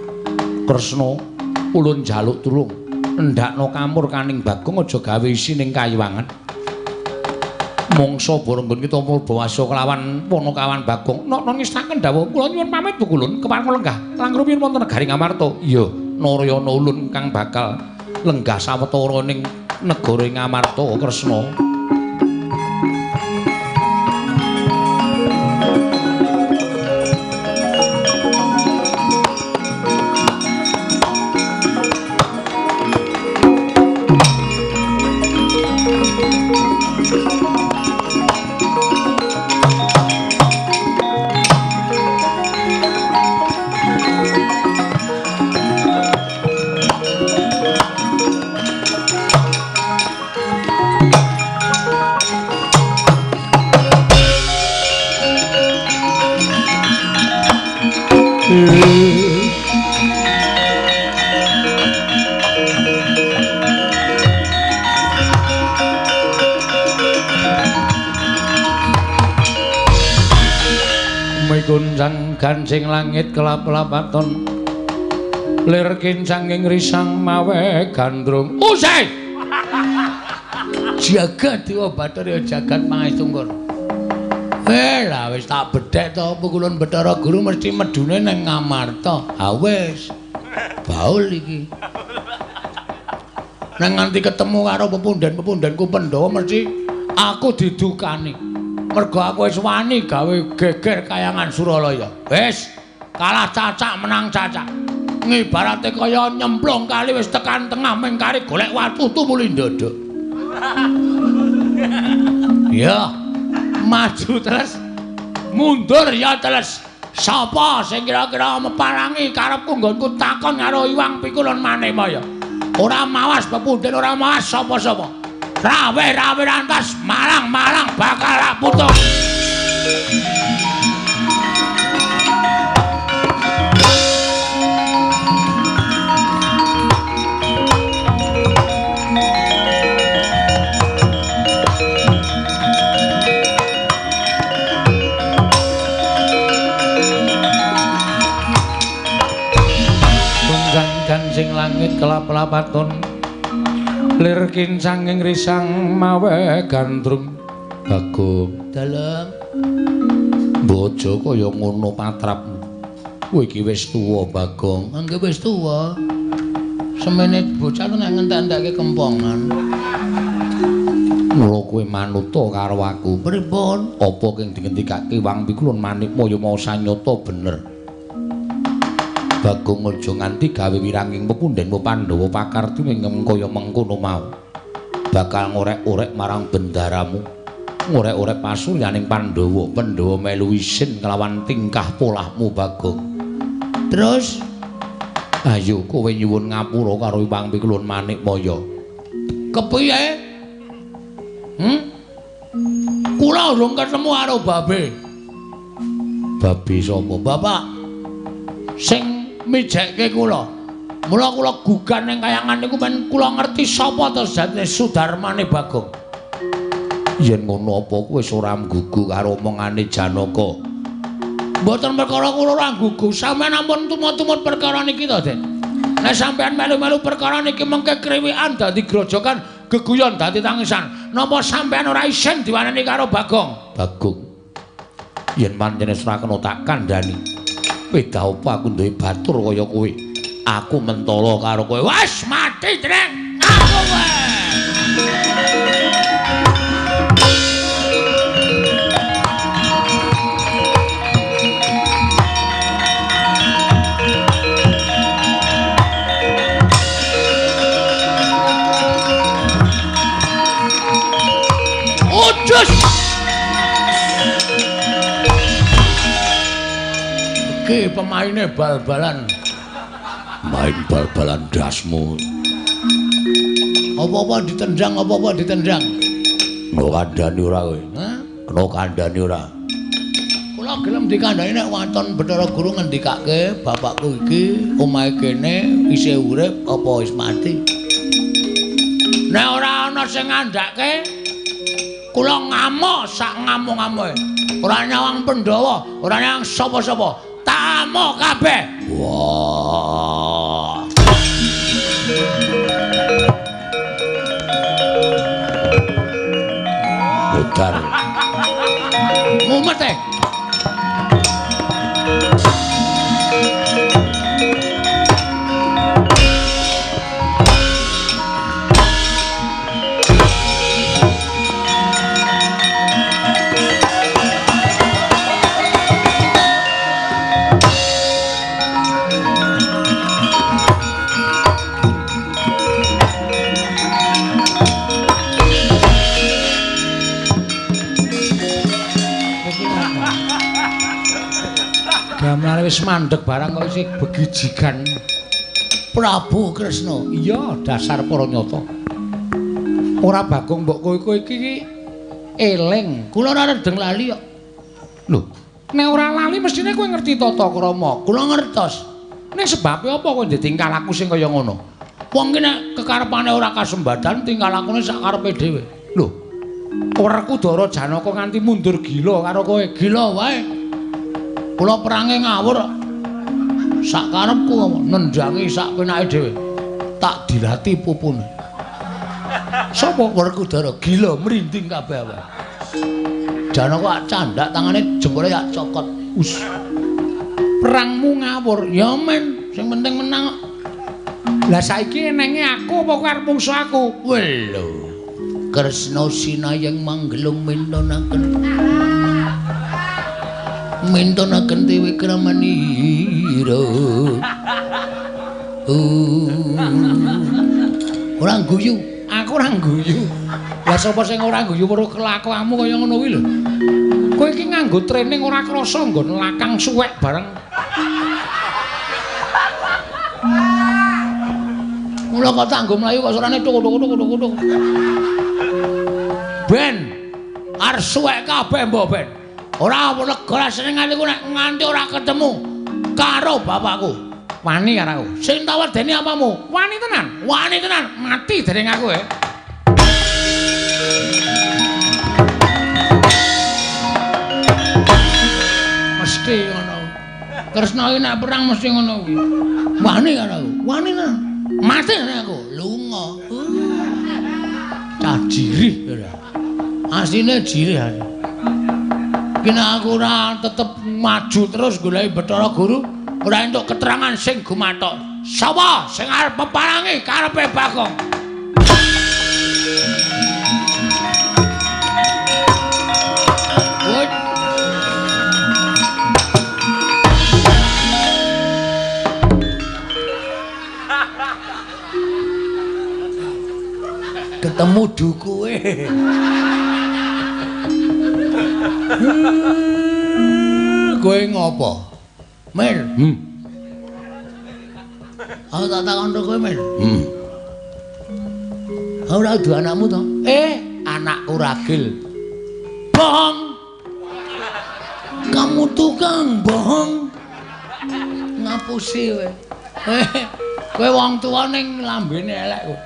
Kresna ulun njaluk tulung endakno kamurkaning Bagong aja gawe isin ing kayiwangan. Mongso boronggon kita murbawasa kelawan Panakawan Bagong. Nok ngestaken dawuh kula nyuwun pamit Pukulun kepareng lenggah lang rumiyin wonten negari Ngamarta. Iya, Narayana ulun kang bakal lenggah sawetara ning negara Ngamarta Kresna. Mikuncang gancing langit kelap-lapaton lir kincanging risang mawe gandrung. Usai jagat dewa Bathara jagat pangestungkur. Lah wis tak bedhek to pukulun Bathara Guru mesti medune ning Ngamarta. Ha wis baul iki. Nang nganti ketemu karo pepunden-pepundenku Pandhawa mesti aku didukani. Mergo aku wis wani gawe geger kayangan Suralaya. Wis kalah cacak menang cacak. Ngibarate kaya nyemplung kali wis tekan tengah mengkari golek watu tumuli ndodok. Ya, maju terus, mundur ya terus. Sapa sing kira-kira meparangi karepku nggonku takon karo Iwang Pikulun Manimaya. Ora mawas pepunden, ora mawas sapa-sapa. Rawe-rawe rantas malang-malang bakal putung. Gunjang gancing langit kelap-lapaton lir kincanging risang mawe gandrung. Bagong dalem bojo kaya ngono patrapmu. Kowe iki wis tuwa Bagong. Nggih wis tuwa. Semene bocah nek ngentek-entekke kempongan. Mula kowe manuta karo aku. Pripun? Apa kang dingendikake Wang Pikulun Manikmaya mau sanyata bener. Bagong aja nganti gawe wiranging pepundhenmu Pandhawa pakarti ing kaya mengkono mau. Bakal ngorek-orek marang bendaramu, ngorek-orek pasuryaning Pandhawa. Pandhawa melu isin kelawan tingkah polahmu Bagong. Terus ayo kowe nyuwun ngapura karo Iwang Pikulun Manikmaya. Kepiye? Kula urung ketemu karo babe. Babe sapa? Bapak sing mijekke kula. Mula kula gugan ning kayangan niku men kula ngerti sapa to sejatine Sudarmane Bagong. Yen ngono apa kowe wis ora nggugu karo omongane Janaka? Mboten perkara kula ora nggugu, sampeyan ampun tumut-tumut perkara niki to, Den. Nek sampeyan melu-melu perkara niki mengke kriwikan dadi grojokan, geguyon dadi tangisan. Napa sampeyan ora isin diwaneni karo Bagong? Bagong. Yen pancen wis ora kena tak kandhani. Beda apa aku duwe batur kaya kowe. Aku mentolo karo kowe. Wes mati, Dreng. Aku kowe. Ujus. Iki pemaine bal-balan. Main bal-balan dasmu. Apa-apa ditendang, apa-apa ditendang. Kena kandhani ora kowe? Hah? Kena kandhani ora? Kula gelem dikandhani nek waton Bathara Guru ngendikake bapakku iki omahe kene isih urip apa wis mati. Nek ora ana sing ngandhake kula ngamuk sak ngamuk-ngamuke. Ora nyawang Pandhawa, ora nyawang sapa-sapa. Tak amuk kabeh. Wah. Modar. Mumet e. Gamelane wis mandeg barang kok isih begijigan. Prabu Kresna. Iya, dasar para nyata. Ora Bagong mbok kowe kowe iki eling. Kula ora redeng lali kok. Lho, Nek ora lali mestine kowe ngerti tata krama. Kula ngertos. Ning sebabe apa kowe ditingkah laku sing kaya ngono? Wong ki nek kekarepane ora kasembadan tingkah lakune sak karepe dhewe. Lho. Werkudara Janaka nganti mundur gila karo kowe. Gila wae. Kula perange ngawur. Sak karepku nendhangi sak penake dhewe. Tak dilati pupune. Sapa Werkudara gila merinding kabeh awake. Janaka candak tangane jempole tak cokot. Us. Perangmu ngawur. Ya men, sing penting menang. Lah saiki enenge aku apa kowe arep mungsuh aku? Welo. Kresna sinayeng manggelung mintonaken. Mintonaken dewi kramanira. Ora guyu, aku ora guyu. Lah sapa sing ora guyu weruh kelakuanmu kaya ngono kuwi lho. Kowe iki nganggo training ora krasa nggon lakang suwek bareng. Mula kok tak nggo mlayu kok suarane tuk tuk tuk tuk tuk. Ben arep suwek kabeh mbok ben. Ora lega rasane nganti ku nek nganti ora ketemu karo bapakku. Wani karo aku. Sing tak wedeni apamu? Wani tenan. Wani tenan, mati dening aku e. Mesti ngono. Kresna iki nek perang mesti ngono kuwi. Wani karo aku. Wani tenan. Mati dening aku. Lunga. Cah jirih ora. Asline jirih aku. Ki nek aku ora tetep maju terus goleki Bathara Guru, ora entuk keterangan sing gumathok. Sapa sing arep peparangi karepe Bagong? Ketemu dukuwe. Kowe ngopo? Mir. Aku tak takon kowe, Mir. Ora duwe anakmu to? Anakku ragil. Bohong. Kamu tukang bohong. Ngapusi kowe. Kowe wong tuwa ning lambene elek kowe.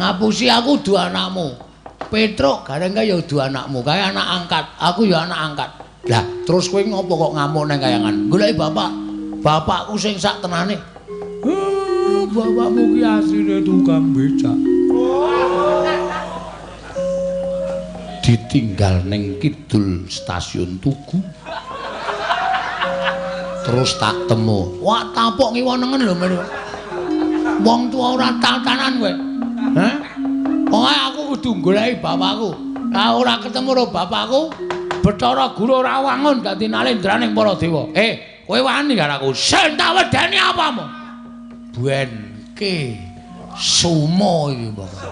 Ngapusi aku duwe anakmu. Petruk gareng kae ya duwe anakmu, kae anak angkat. Aku ya anak angkat. Lah, terus kowe ngopo kok ngamuk nang kayangan? Goleki bapak. Bapakku sing sak tenane. Bapakmu ki asline tukang becak. Ditinggal ning kidul stasiun Tugu. Terus tak temu. Wah, tapuk ngiwa nengen lho, Mir. Wong tuwa ora tatanan kowe. Hah? Pokoke aku kudu goleki bapakku. Lah ora ketemu karo bapakku, Bathara Guru ora wangun dadi nalendraning para dewa. Kowe wani karo aku. Sing tak wedeni apamu? Benke sumo iki pokoke.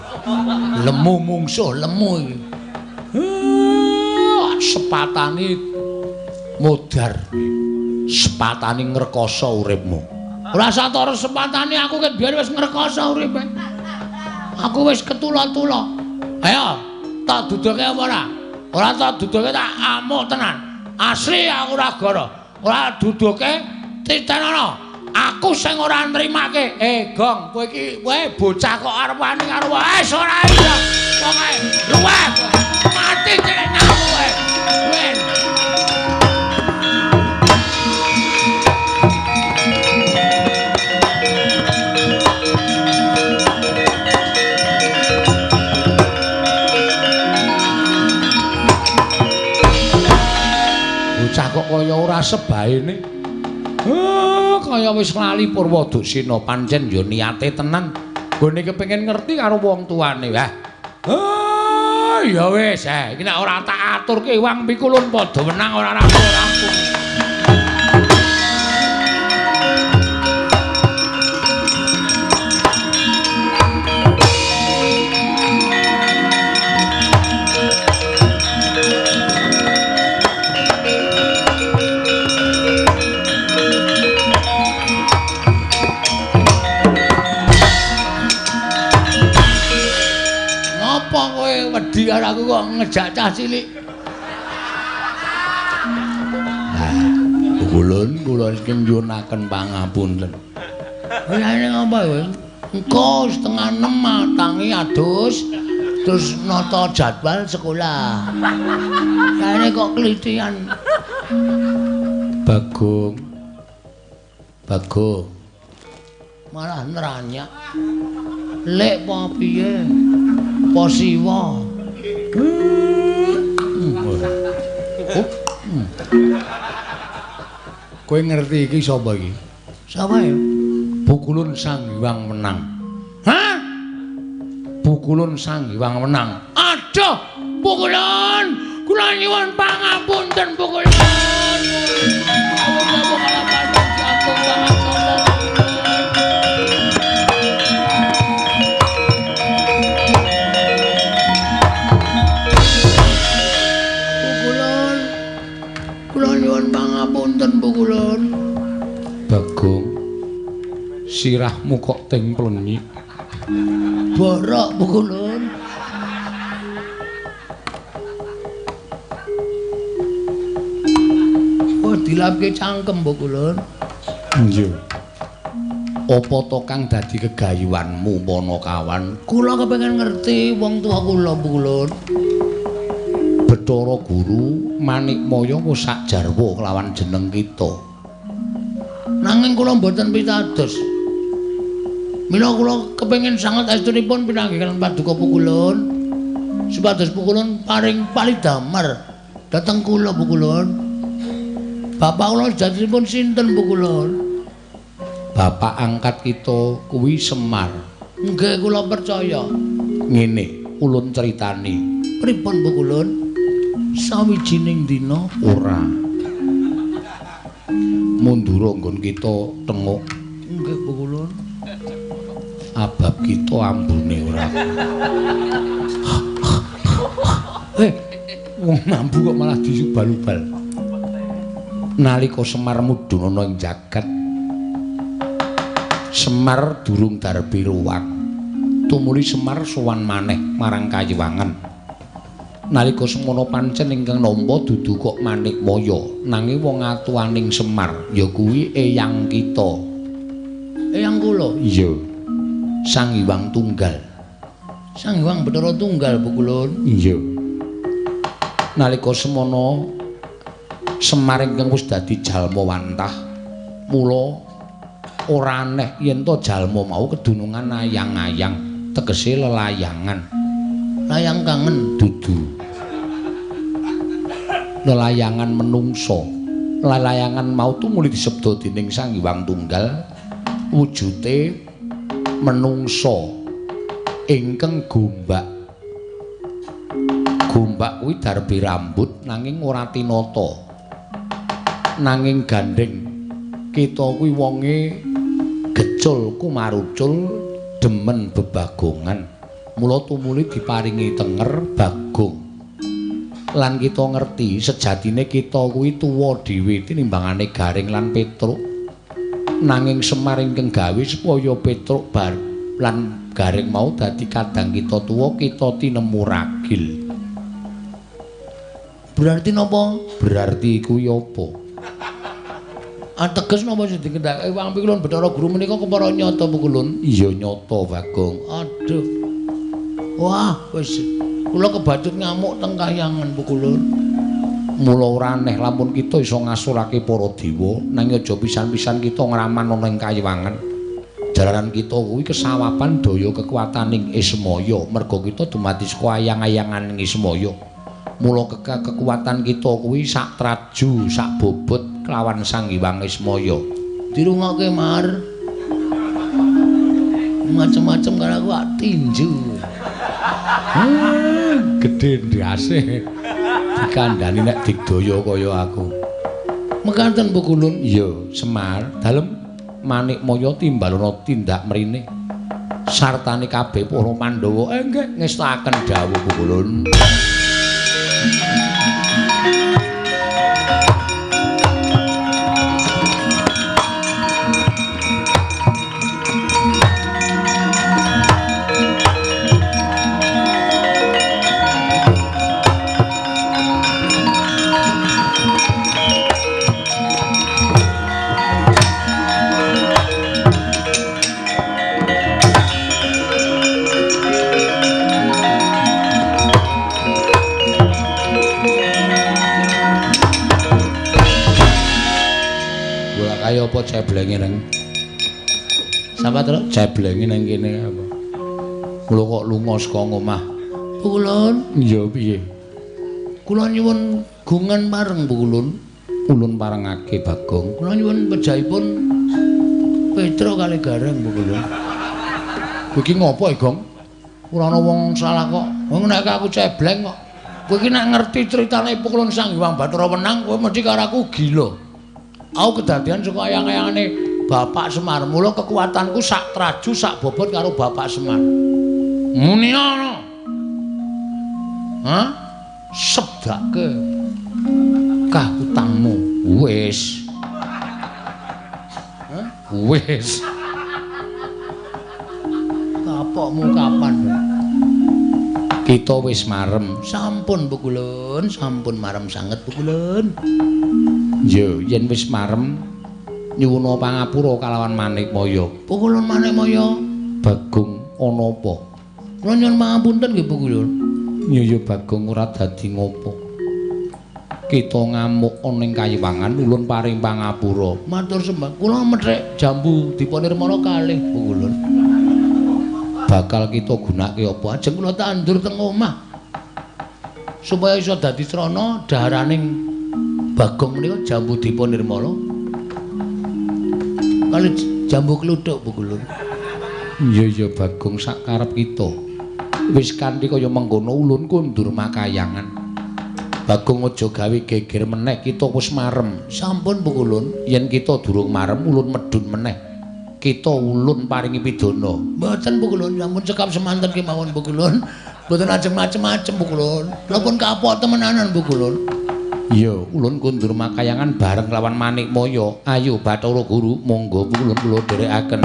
Lemu mungsuh lemu iki. Sepatani modar. Sepatani ngrekoso uripmu. Ora satara sepatani aku ket biyen wis ngrekoso uripe. Aku wis ketula-tula. Ayo, tak duduke apa ora? Ora tak duduke tak amuk tenan. Asli aku ora gara. Ora duduke titenono. Aku sing ora nrimake. Gong, kowe iki kowe bocah kok arep wani karo wis ora iya. Pokoke luweh. Mati cilik nyawa kowe. Wen. Bocah kok kaya ora sebaene. Kaya wis lali Purwadusina pancen ya niate tenan. Nggone kepengin ngerti karo wong tuane. Wah. Ya wis, iki nek ora tak aturke wang pikulun padha menang ora rampung-rampung. Wedi karo aku kok ngejak cah cilik. Pukulun kula saking nyuwunaken pangapunten. Lha ngapa kowe? Engko 5:30 tangi adus terus nata jadwal sekolah. Kayane kok klitian. Bagong. Bagong. Malah neranyak. Lek apa piye? Apa siwa? Kowe ngerti iki sapa iki? Sapa ya? Pukulun Sang Hyang Wenang. Hah? Pukulun Sang Hyang Wenang. Aduh, Pukulun, kula nyuwun pangapunten Pukulun. Pukulun, kula nyuwun pangapunten Pukulun. Bagong, sirahmu kok teng plenyik. Borok Pukulun. Oh, dilapke cangkem Pukulun. Iya. Apa to kang dadi kegayuanmu Panakawan? Kula kepengin ngerti wong tuwa kula Pukulun. Bathara Guru Manikmaya wis sak jarwa kelawan jeneng kita. Nanging kula mboten pitados. Mila kula kepengin sanget estunipun pinanggihan paduka Pukulun supados Pukulun paring palidamar dhateng kula Pukulun. Bapak kula sejatosipun sinten Pukulun? Bapak angkat kita kuwi Semar. Nggih kula percaya. Ngene ulun critani. Pripun Pukulun? Sawijining dina ora mundura nggon kita tenguk. Nggih Pukulun. Abab kita ambune ora. Wong mambu kok malah disubal-ubal. Nalika Semar mudhun ana ing jagat, Semar durung darbi ruwak. Tumuli Semar sowan maneh marang Kayiwangan. Nalika semono pancen ingkang nampa dudu kok Manikmaya, nanging wong atuaning Semar ya kuwi eyang kita. Eyang kula? Iya. Sang Hyang Tunggal. Sang Hyang Bathara Tunggal Pukulun. Iya. Nalika semono Semar ingkang wis dadi jalma wantah, mula ora aneh yen to jalma mau kedunungan ayang-ayang, tegese lelayangan. Layang kangen dudu. Lelayangan menungso. Lelayangan mau tumuli disebda dening Sang Hyang Tunggal wujute menungso ingkang gombak. Gombak kuwi darbi rambut nanging ora tinata. Nanging gandeng kita kuwi wonge gecul kumarucul demen bebagongan. Mula tumuli diparingi tenger Bagong. Lan kita ngerti sejatine kita kuwi tuwa dhewe tinimbangane Gareng lan Petruk. Nanging Semar ingkang gawe supaya Petruk bar lan Gareng mau dadi kadang kita tuwa, kita tinemu ragil. Berarti napa? Berarti kuwi apa? Ateges napa sing dikendhake Wang Pikulun Bathara Guru menika kepara nyata Pukulun? Iya nyata Bagong. Aduh. Wah, wis kula kebacut ngamuk teng kahyangan Pukulun. Mula ora aneh lamun kita iso ngasurake para dewa, nanging aja pisan-pisan kita ngraman ana ing kayiwangan. Jalaran kita kuwi kesawapan daya kekuataning Ismaya, merga kita dumadi saka ayang-ayanganing Ismaya. Mula kekuatan kita kuwi sak traju, sak bobot kelawan Sang Hyang Ismaya. Dirungokke Mar. Macem-macem karo aku ak tinju. Gedhe ndase. Dikandhani nek digdaya kaya aku. Mekaten Pukulun. Iya, Semar, dalem Manikmaya timbalana tindak mrene. Sartane kabeh para Pandhawa nggih ngestakaken dawuh Pukulun. Kaya apa ceblenge nang? Sapa terus ceblenge nang kene apa? Kula kok lunga saka omah. Pukulun? Iya piye? Kula nyuwun gungan pareng Pukulun. Ulun parengake Bagong. Kula nyuwun pejahipun Petro kali Gareng Pukulun. Kowe iki ngopo, Gong? Ora ana wong salah kok. Wong nek aku cebleng kok. Kowe iki nek ngerti critane Pukulun Sang Hyang Bathara Wenang, kowe mesti karo aku gila. Aku kedadian saka ayang-ayangane Bapak Semar. Mula kekuatanku sak traju sak bobot karo Bapak Semar. Muni ana. Hah? Sebdake kah utangmu. Wis. Hah? Wis. Kapokmu kapan? Kita wis marem. Sampun Pukulun, sampun marem sanget Pukulun. Yo, yen wis marem nyuwuna pangapura kalawan Manikmaya. Pukulun Manikmaya, Bagong ana apa? Kula nyuwun pangapunten nggih Pukulun. Yo Bagong ora dadi ngopo. Kita ngamuk ana ing kayiwangan ulun paring pangapura. Matur sembah. Kula methik jambu Dipanirmala kalih Pukulun. Bakal kita gunake apa? Ajeng kula tandur teng omah. Supaya iso dadi srana daharaning Bagong menika jambu Dipanirmala. Kali jambu kluthuk Pukulun. Iya iya Bagong sak karep kita. Wis kanthi kaya mengkono ulun kundur makayangan. Bagong aja gawe geger meneh, kita wis marem. Sampun Pukulun, yen kita durung marem ulun medhun meneh. Kita ulun paringi pidana. Mboten Pukulun, sampun cekap semanten kemawon Pukulun. Mboten ajeng macem-macem Pukulun. Kula pun kapok temenanan Pukulun. Iya, ulun kundur makayangan bareng lawan Manikmaya. Ayo Bathara Guru, monggo Pukulun kula dherekaken.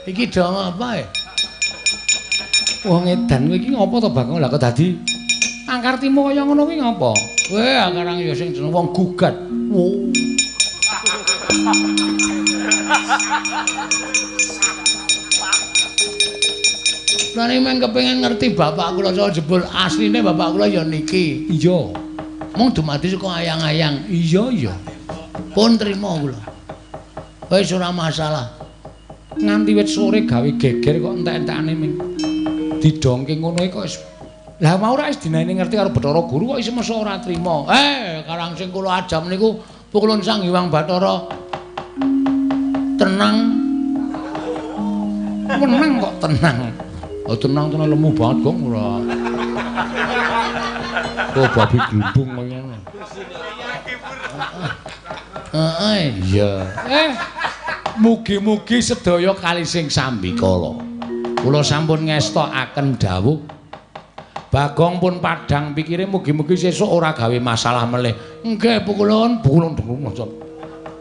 Iki do apa ya? Wong edan kowe iki ngopo to Bagong? Lah kok dadi angkartimu kaya ngono kuwi ngopo? Weh, karang ya sing jeneng wong gugat. Oh. Lah nek meng kepengin ngerti bapak kula cara jebul asline bapak kula ya niki. Iya. Mung dumadi saka ayang-ayang. Iya iya. Pun trima kula. Wis ora masalah. Nganti wit sore gawe geger kok entek-entekane ming didongke ngono kok wis. Lah mau ora wis dinane ngerti karo Bathara Guru kok isih mesa ora trima. Karang sing kula ajam niku Pukulun Sang Hyang Bathara tenang. Menang kok tenang. Oh tenang tenan lemu banget kok ora. Oh babi glubung kaya ngono. Heeh iya. Mugi-mugi sedaya kali sing sambikala. Kula sampun ngestokaken dawuh. Bagong pun padhang pikire mugi-mugi sesuk ora gawe masalah melih. Nggih Pukulun, Pukulun maca.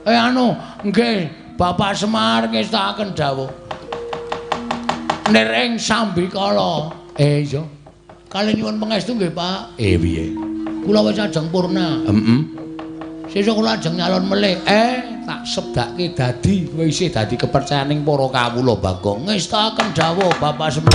Anu, nggih Bapak Semar ngestokaken dawuh. Nering sambikala. Iya. Kali nyuwun pangestu nggih, Pak. Piye? Kula wis ajeng purna. Heeh. Sesuk kula ajeng nyalon melih. Tak sebdake dadi kowe isih dadi kepercayaning para kawula Bagong. Ngestakaken dawuh Bapak Semar.